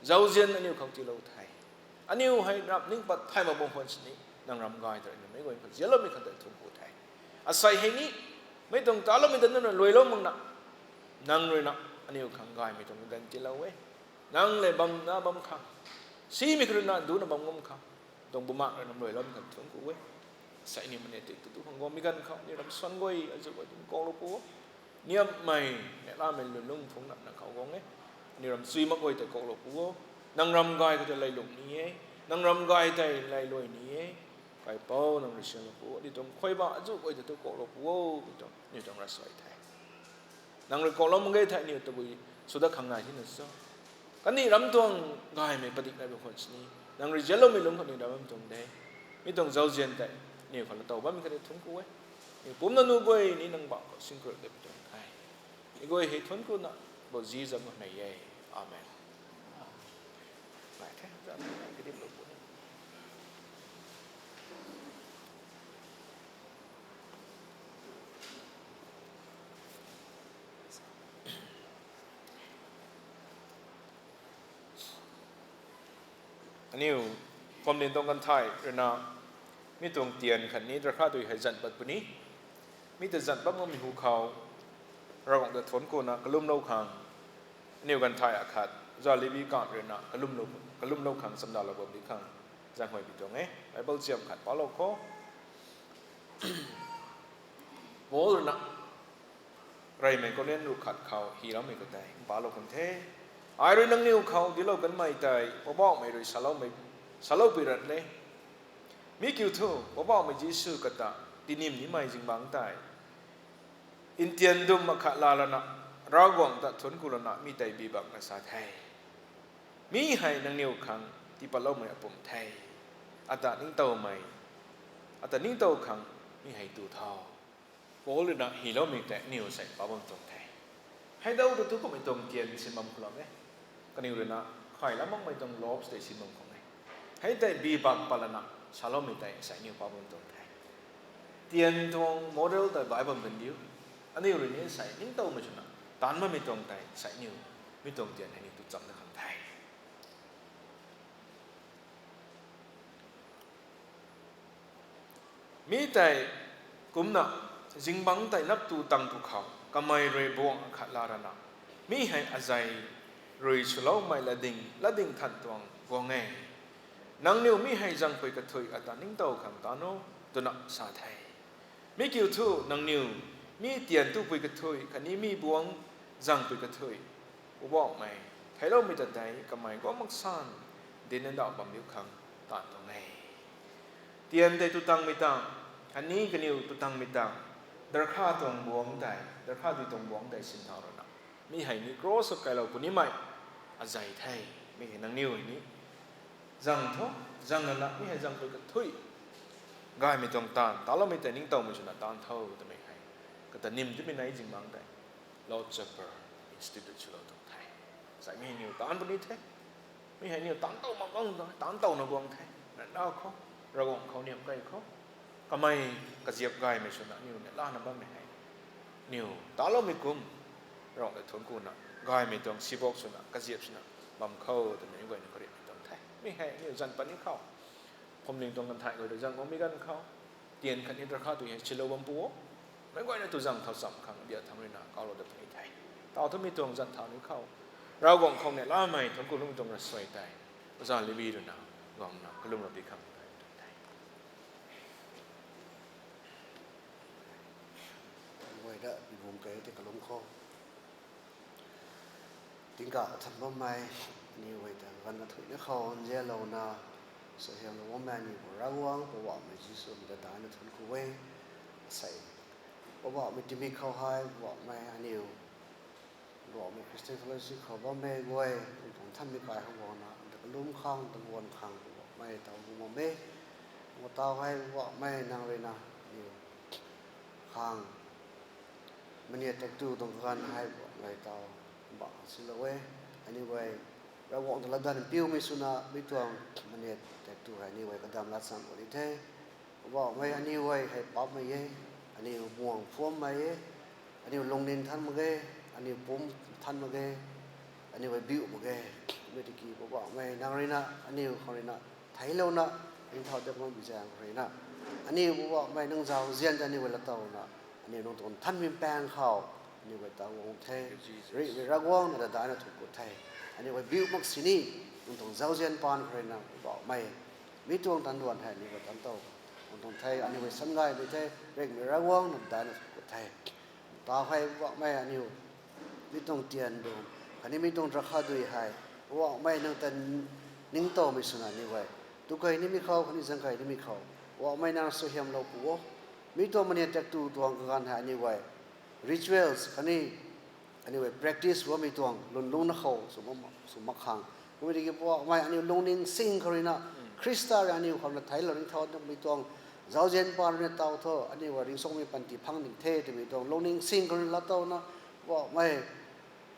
Zauzian aniu khang tiilou the. Aniu hei rap ning pat thay mak bam khwan sini nang ram gay tei rui na meic guay khang zianloumei khang tei thuanc ku the. Asei hei ni mei tuang taloumei ta nunc rui luailou makna nang rui na aniu khang gaymei tuang dan tiilou e. Nang lev bamna bam khang, simei khou rui na duna bam ngam khang, tuang bumaengc rui na luailoumei khang thuanc ku e. Asei aniu mane ti tu tu khang guangmei ganv khou aniu ram suan guay azuh guay tun kuaklou pu o. Niamhmei, neihlamei lwnlung phungc nana khou guang e. Aniu ram chui mak guay tei kuaklou pu o. Nang ram gay khou tei leilung ni e. Nang ram gay tei leiluai ni e. Kaipouc nang rui sianlou pu o. Aniu tuang khuayba azuh guay tei tu kuaklou pu o. Aniu tuang, aniu tuang ravsuai the. Nang rui kuaklou mak ge thei aniu tabui sw dat khang nai thina cho. Kaniw ram tuang gaymei padik nai bam khwan sini nang rui zianloumei lungc khou aniu ram bam tuang de. Mi tuang zauzian tei aniu khou latow bammei khatni thuanc ku e. Aniu pumcna nu guay ni nang bam khou singkhruk de pi tuang the. Mi guay hei thuanc ku na, bou zi zam khou nei e. Amen. Nai the, zam khou nei kadim lou pu ni. Aniu phuamling tuang ganvthai rui na mi tuang tian khatni drakha tui hei zanh pat puni. Mi ta zanh pat makmei hu khou Ravguangc ta thuanc ku na kalumlou khang, aniu ganvthai akhat za libi kamv rui na kalumlou, kalumlou khang chamdalou bam di khang zaenghuay pi tuang e. Bible chiam khat palou khou Paul rui na reymei Korinth ruh khat khou hyloumei khou tei palou khang the. Ai rui nangniw khou dinclou kanmei tei Poubauhmei rui saloumei, saloupui rat le. Mi kiu thu, Poubauhmei Jisu kata tinim nimei zingbangc tei ntian dum akhat laa lana, Ravguangc ta thuanc ku lana mi tei bibakna sa the. Mi hei nangniw khang tiipatloumei apumc the. Ata ningtowmei, ata ningtow khang mi hei tu tho. Paul rui na hyloumei tei aniw sei pa bam tuang the. Hei dau ta tu kummei tuang tian sin bam khou lou e. Kaniw rui na khay lam makmei tuang lobs tei sin bam khou e. Hei tei bibak pat lana saloumei tei sei aniw pa bam tuang the. Tian tuang model tei bai bam kan diu. Aniw rui ni sei ningtowmei swna taanc bammei tuang tei sei aniw mi tuang tian hei ni tu cham da khang the. Mi tei kumna zingbangc tei nap tu tang pwkhou kamei rui buang akhat laa rana, mi hei azei rui swloumei latding, latding than tuang guang e. Nangniw mi hei zaengpui kathuic ata ningtow khang taanc o, twna sa the. Mi kiu thu nangniw mi tian tupui kathuic khatni mi buang zaengpui kathuic Poubauhmei theicloumei ta tei kamei guang mak san dinc ndauh bam diu khang taanv tuang e. Tian tei tu tangmei tang, khatni kaniw tu tangmei tang, darkha tuang buangc tei, darkha dui tuang buangc tei sinthau rana, mi hei ni cross kailou punimei azei the. Mi hei nangniw hei ni zaeng tho, zaeng lana mi hei zaengpui kathuic gaymei tuang taanv, taloumei tei ningtowmei swna taanv tho twmei hei kata nim timei nai zingbangc tei Lord's Supper institute swlou tuang the. Sai mi hei niw taanc puni the. Mi hei niw taanc tow mak guang tuang, taanc towna guang the. Nana khou, Ravguangc khou niam key khou, kamei kaziap gaymei swna niw neih lana bammei hei, niw taloumei kum Ravguangc ta thuanc kuna gaymei tuang sibok swna kaziap swna bam khou twmei guayna kariamei tuang the. Mi hei niw zanc pat ni khou, phuamling tuang ganvthai guay rui zaeng guangmei ganv khou, tian khatni darkha tui hei silou bam pu o. Meic guayna tu zaeng thau cham khang biak thangc rui na kaulou dat puni the. Tau thumei tuang zanc thau ni khou, Ravguangc khou neih lamei thuanc ku lungmei tuang ravsuai tei Oja Levi rui na guangna kalumlou di khang the. Guay da bibum kei tei kalum khou, tingkauh thangc bammei aniw guay ta ganv kathuicna khou nzianlouna suaihiamlou bammei aniw khou Ravguangc Poubauhmei Jisu mei ta daihna thuanc ku e. Asei Poubauhmei tingmik khou hei Poubauhmei aniw Poubauhmei Christian Fellowship khou bammei guay, nang tuang nthanmei kai khou guangna, ta kalum khang, ta guan khang, Poubauhmei taw bum bam e. Mataw hei Poubauhmei nang rui na, aniw khang, maniat taktu tuang kaganv hei Poubauhmei taw, bang silou e, aniw guay, Ravguangc ta latdanv piumei swna, mi tuang maniat taktu hei aniw guay kadam lat cham pu ni the. Poubauhmei aniw guay hei paapmei e, aniw muang phuammei e, aniw lungning than mak ge, aniw pumc than mak ge, aniw guay biu mak ge. Mi tiki Poubauhmei nang rui na, aniw khou rui na, theiclouna, ringcthau dat makmei zaeng khou rui na, aniw Poubauhmei nang zauzian ta aniw guay lat towna, aniw nang tuang nthanmei paeng khou, aniw guay taw guang the, rihmei Ravguangc na ta daihna thuk gut the, aniw guay biu mak sini, nang tuang zauzian paan khou rui na Poubauhmei, mi tuang tanduan hei aniw guay tan tow, nang tuang the, aniw guay sangaymei the, rihmei Ravguangc na ta daihna thuk gut the. Taw hei Poubauhmei aniw, mi tuang tian dun, khatni mi tuang drakha dui hei, Poubauhmei nang ta ningtowmei swna aniw guay, tukei nimei khou, khatni zangkei nimei khou, Poubauhmei nang suaihiamlou pu o. Mi tuang maniat taktu tuang kaganv hei aniw guay, rituals, khatni aniw guay practice bammei tuang lwnlungna khou, sw mak khang. Kumna tiki Poubauhmei aniw lungning sing khou rui na, Khrista rui aniw khou na theiclou ringcthau dat makmei tuang, zauzian paan rui na taw thu, aniw guay ringcsuangmei panty phang ding the twmei tuang, lungning sing khou rui na lat towna, Poubauhmei,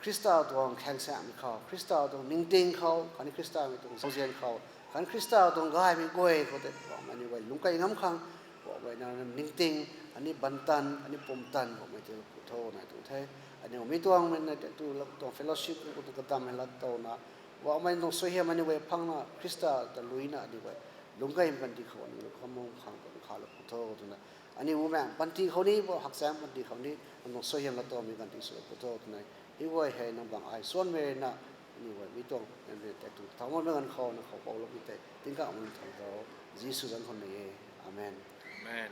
Khrista tuang khaengsaengmei khou, Khrista tuang ningting khou, khatni Khristamei tuang zauzian khou, khatni Khrista tuang gaymei guay khou tei, Poubauhmei aniw guay lungc key ngam khang, Poubauhmei nang ningting, aniw bantan, aniw pumtan, Poubauhmei tiilou pu tho nai tuang the. Aniw mi tuang mei na tu tuang fellowship, tu tuang kadam hei lat towna, Poubauhmei tuang suaihiam aniw guay phangna, Khrista ta luina aniw guay, lungc key panty khou aniw kham khang ta khalou pu tho twna, aniw bumaengc panty khou ni, Poubauhmei hakchaengc panty khou ni, nang tuang suaihiam lat towmei ganv ti swlou pu tho twna, hei guay hei nang bang ai suanmei rui na, aniw guay mi tuang, nang rui tei tu thau makmei ganv khou, nang khou pouloumei tei, tingkauh mak tho tho, Jisu zanc khou ni e. Amen. Amen.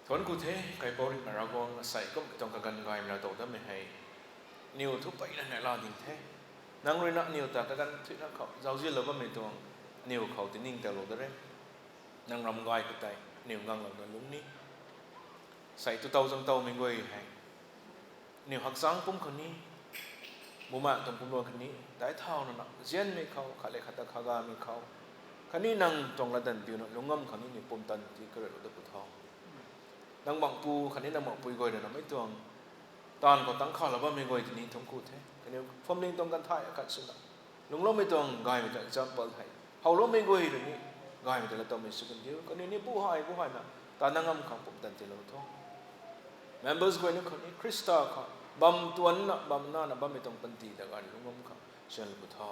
Thuanc ku the, kaipouc rui na Ravguangc asei kum tuang kaganv gaymei la tow datmei hei, aniw thu peyna neihla ding the. Nang rui na aniw ta kaganv thuina khou, zauzianlou bammei tuang, aniw khou tiningtowlou da re. Nang ram gay khou tei, aniw nganglouna lungc ni. Sei tu tow zang towmei guay hei, aniw hakchaengc pumc khou ni, bumaengc tuang pumc luan khou ni, daic thauna na, zianmei khou, khat le khat ta khagamei khou, khatni nang tuang latdanv piuna lungc ngam khou ni, aniw pumtan ti karuilou dat pu tho. Nang bangpu, khatni nang bangpui guay rui na mei tuang, taanv khou tangc khalou bammei guay tini thuanc ku the. Kaniw family tuang ganv thay akhat swna, lungcloumei tuang gaymei tuang example hei, howloumei guay rui ni, gaymei ta lat towmei sw kan diu. Kaniw ni bu hei, bu hei na, ta nang ngam khang pumtan tiilou tho. Members guay ni khou ni, Khrista khou, bam tuanna, bam nana, bammei tuang panty ta gay lungc ngam khang, sianlou pu tho.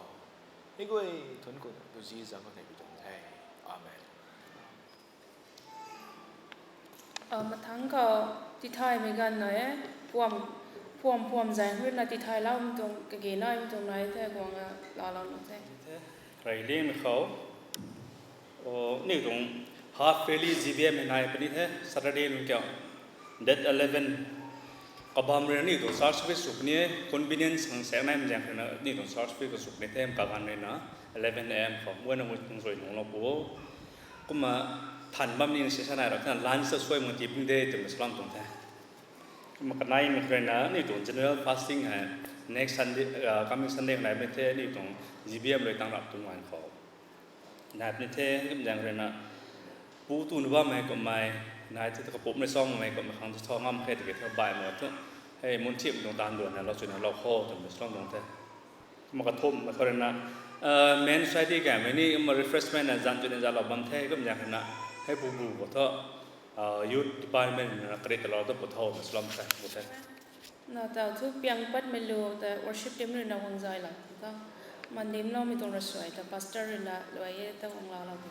Hei guay thuanc ku, tu zi zang khou nei pi tuang the. Amen. Mathangc khou tithaymei ganv nai e, puam, puam, puam zaeng rui na tithay laumei tuang, kage naimei tuang nai the, guangna laalou nuh the. Rey liangmei khou, aniw tuang half yearly G B M hei nai puni the, Saturday nung kiu, date eleven. Kabam rui na aniw tuang church service sw puni e, convenience hang saek naimei zaeng rui na aniw tuang church service khou sw puni the, kaganv rui na eleven A M khou, guayna mui tuang zui nunglou pu o. Kumna than bam ni session nai rap thena lunch ta suai mak ti puni de twmei salam tuang the. Kumna kaneimei rui na aniw tuang general fasting hei next Sunday, coming Sunday nai puni the, aniw tuang G B M rui tang rap tuang ganv khou nai puni the. Kum zaeng rui na, pu tuna bammei kummei nai the, kapumc rui cham makmei kummei khang thu tho ngam khe tiki thu baih mak thu, hei munthimei tuang taanv duan na lou chuna lou kho twmei salam tuang the. Kumna kathumhmei khou rui na, men society gaymei ni kumna refreshment na zanc chuna zanlou bam the. Kum zaeng rui na, hei pu bu khou thu, youth department na create lou ta pu tho twmei salam the, pu the. Na tau thu piang patmei lu ta worship team rui na guang zaylou tho. Mandimloumei tuang rasuai ta pastor rui na luai e ta guang laalou tho.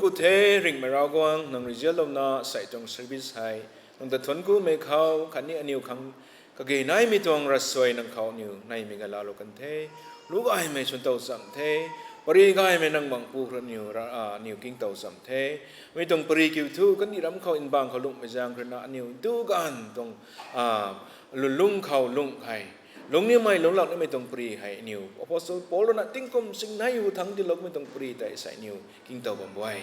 Ku the, ringhmei Ravguangc, nang rui zianlouna sei tuang service hei nang ta thuanc kumei khou khatni aniu khang kage naimei tuang ravsuai nang khou aniu naimei ga laalou kan the. Lu gaymei swn tow cham the. Pary gaymei nang bangc pu khou aniu ra- aniu king tow cham the. Mi tuang pary kiu thu kandih ram khou nbang khou lunghmei zaeng ruina aniu tu ganv tuang lulung khou lungh hei lungc nimei lungc lak nimei tuang pary hei aniu Apostle Paul ruina tingkum singnei u thangc tiiloumei tuang pary tei sei aniu king tow bam e.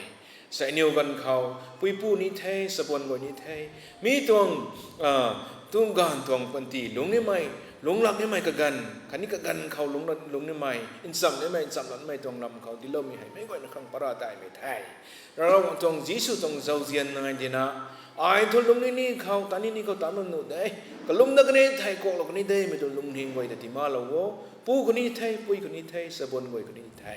Sei aniu ganv khou puipu ni the, sabuan guay ni the. Mi tuang tu ganv tuang panty lungc nimei, lungc lak nimei kaganv khatni kaganv khou lungc lak lungc nimei, nchamh nimei nchamh lak nimei tuang lam khou tiiloumei hei meic guayna khang para taimei the. Ravguangc tuang Jisu tuang zauzian nai dina, ai thu lungc ni ni khou, tan ni ni khou tan bam nuh de. Kalum dat kan e thei kuaklou kan e de, mei tuang lungning guay ta tii malou o. Pu khou ni the, pui khou ni the, sabuan guay khou ni the.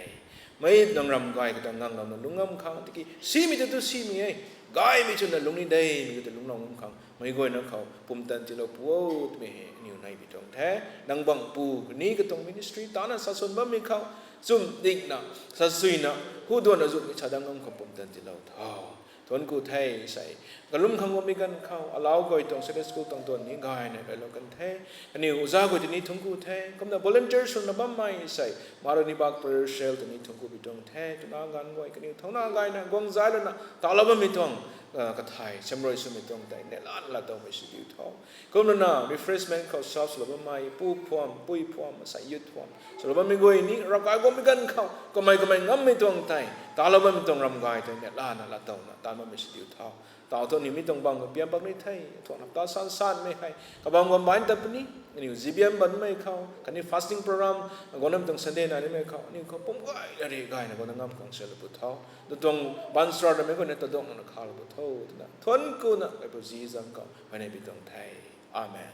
Mei nang ram gay kata nganglouna lungc ngam khang tiki simei ta tu simei e. Gaymei chwna lungc ni de, mei ta lungclou ngam khang meic guayna khou pumtan tiilou pu o twmei hei aniu nei pi tuang the. Nang bangc pu khatni katuang ministry tana saswn bammei khou chumdikna, sasuina, hu duanna zumhmei sadang ngam khou pumtan tiilou tho. Thuanc ku the sei. Kalum khang bammei ganv khou alau guay tuang Sunday school tuang tuan ni gayna gaylou kan the. Kaniw uza guay tei ni thuanc ku the. Kumna volunteer swna bammei sei Marani Bak Prayer Cell tei ni thuanc ku pi tuang the. Twna ganv guay kaniw thauna gayna guang zay lana talou bammei tuang kathay samrui swmei tuang tei neihla lat towmei sw diu tho. Kumna refreshment khou serve swlou bammei pu phuam, pui phuam, asei youth phuam swlou bammei guay ni ravkai guangmei ganv khou kamei kamei ngammei tuang tei talou bammei tuang ram gay tei neihla na lat towna tan bammei sw diu tho. Tau thu aniw mi tuang bam kapiam pak ni the, thuan hapta san sanmei hei kabam guang baihna ta puni aniw G B M banmei khou khatni fasting program guangnamei tuang Sunday nai nimei khou aniw khou pum gay na ri gayna guangna ngam khang salou pu tho. Tu tuang baanchara mei guayna tadukna khalou pu tho twna thuanc kuna kaipu zizang khou huayney pi tuang the. Amen.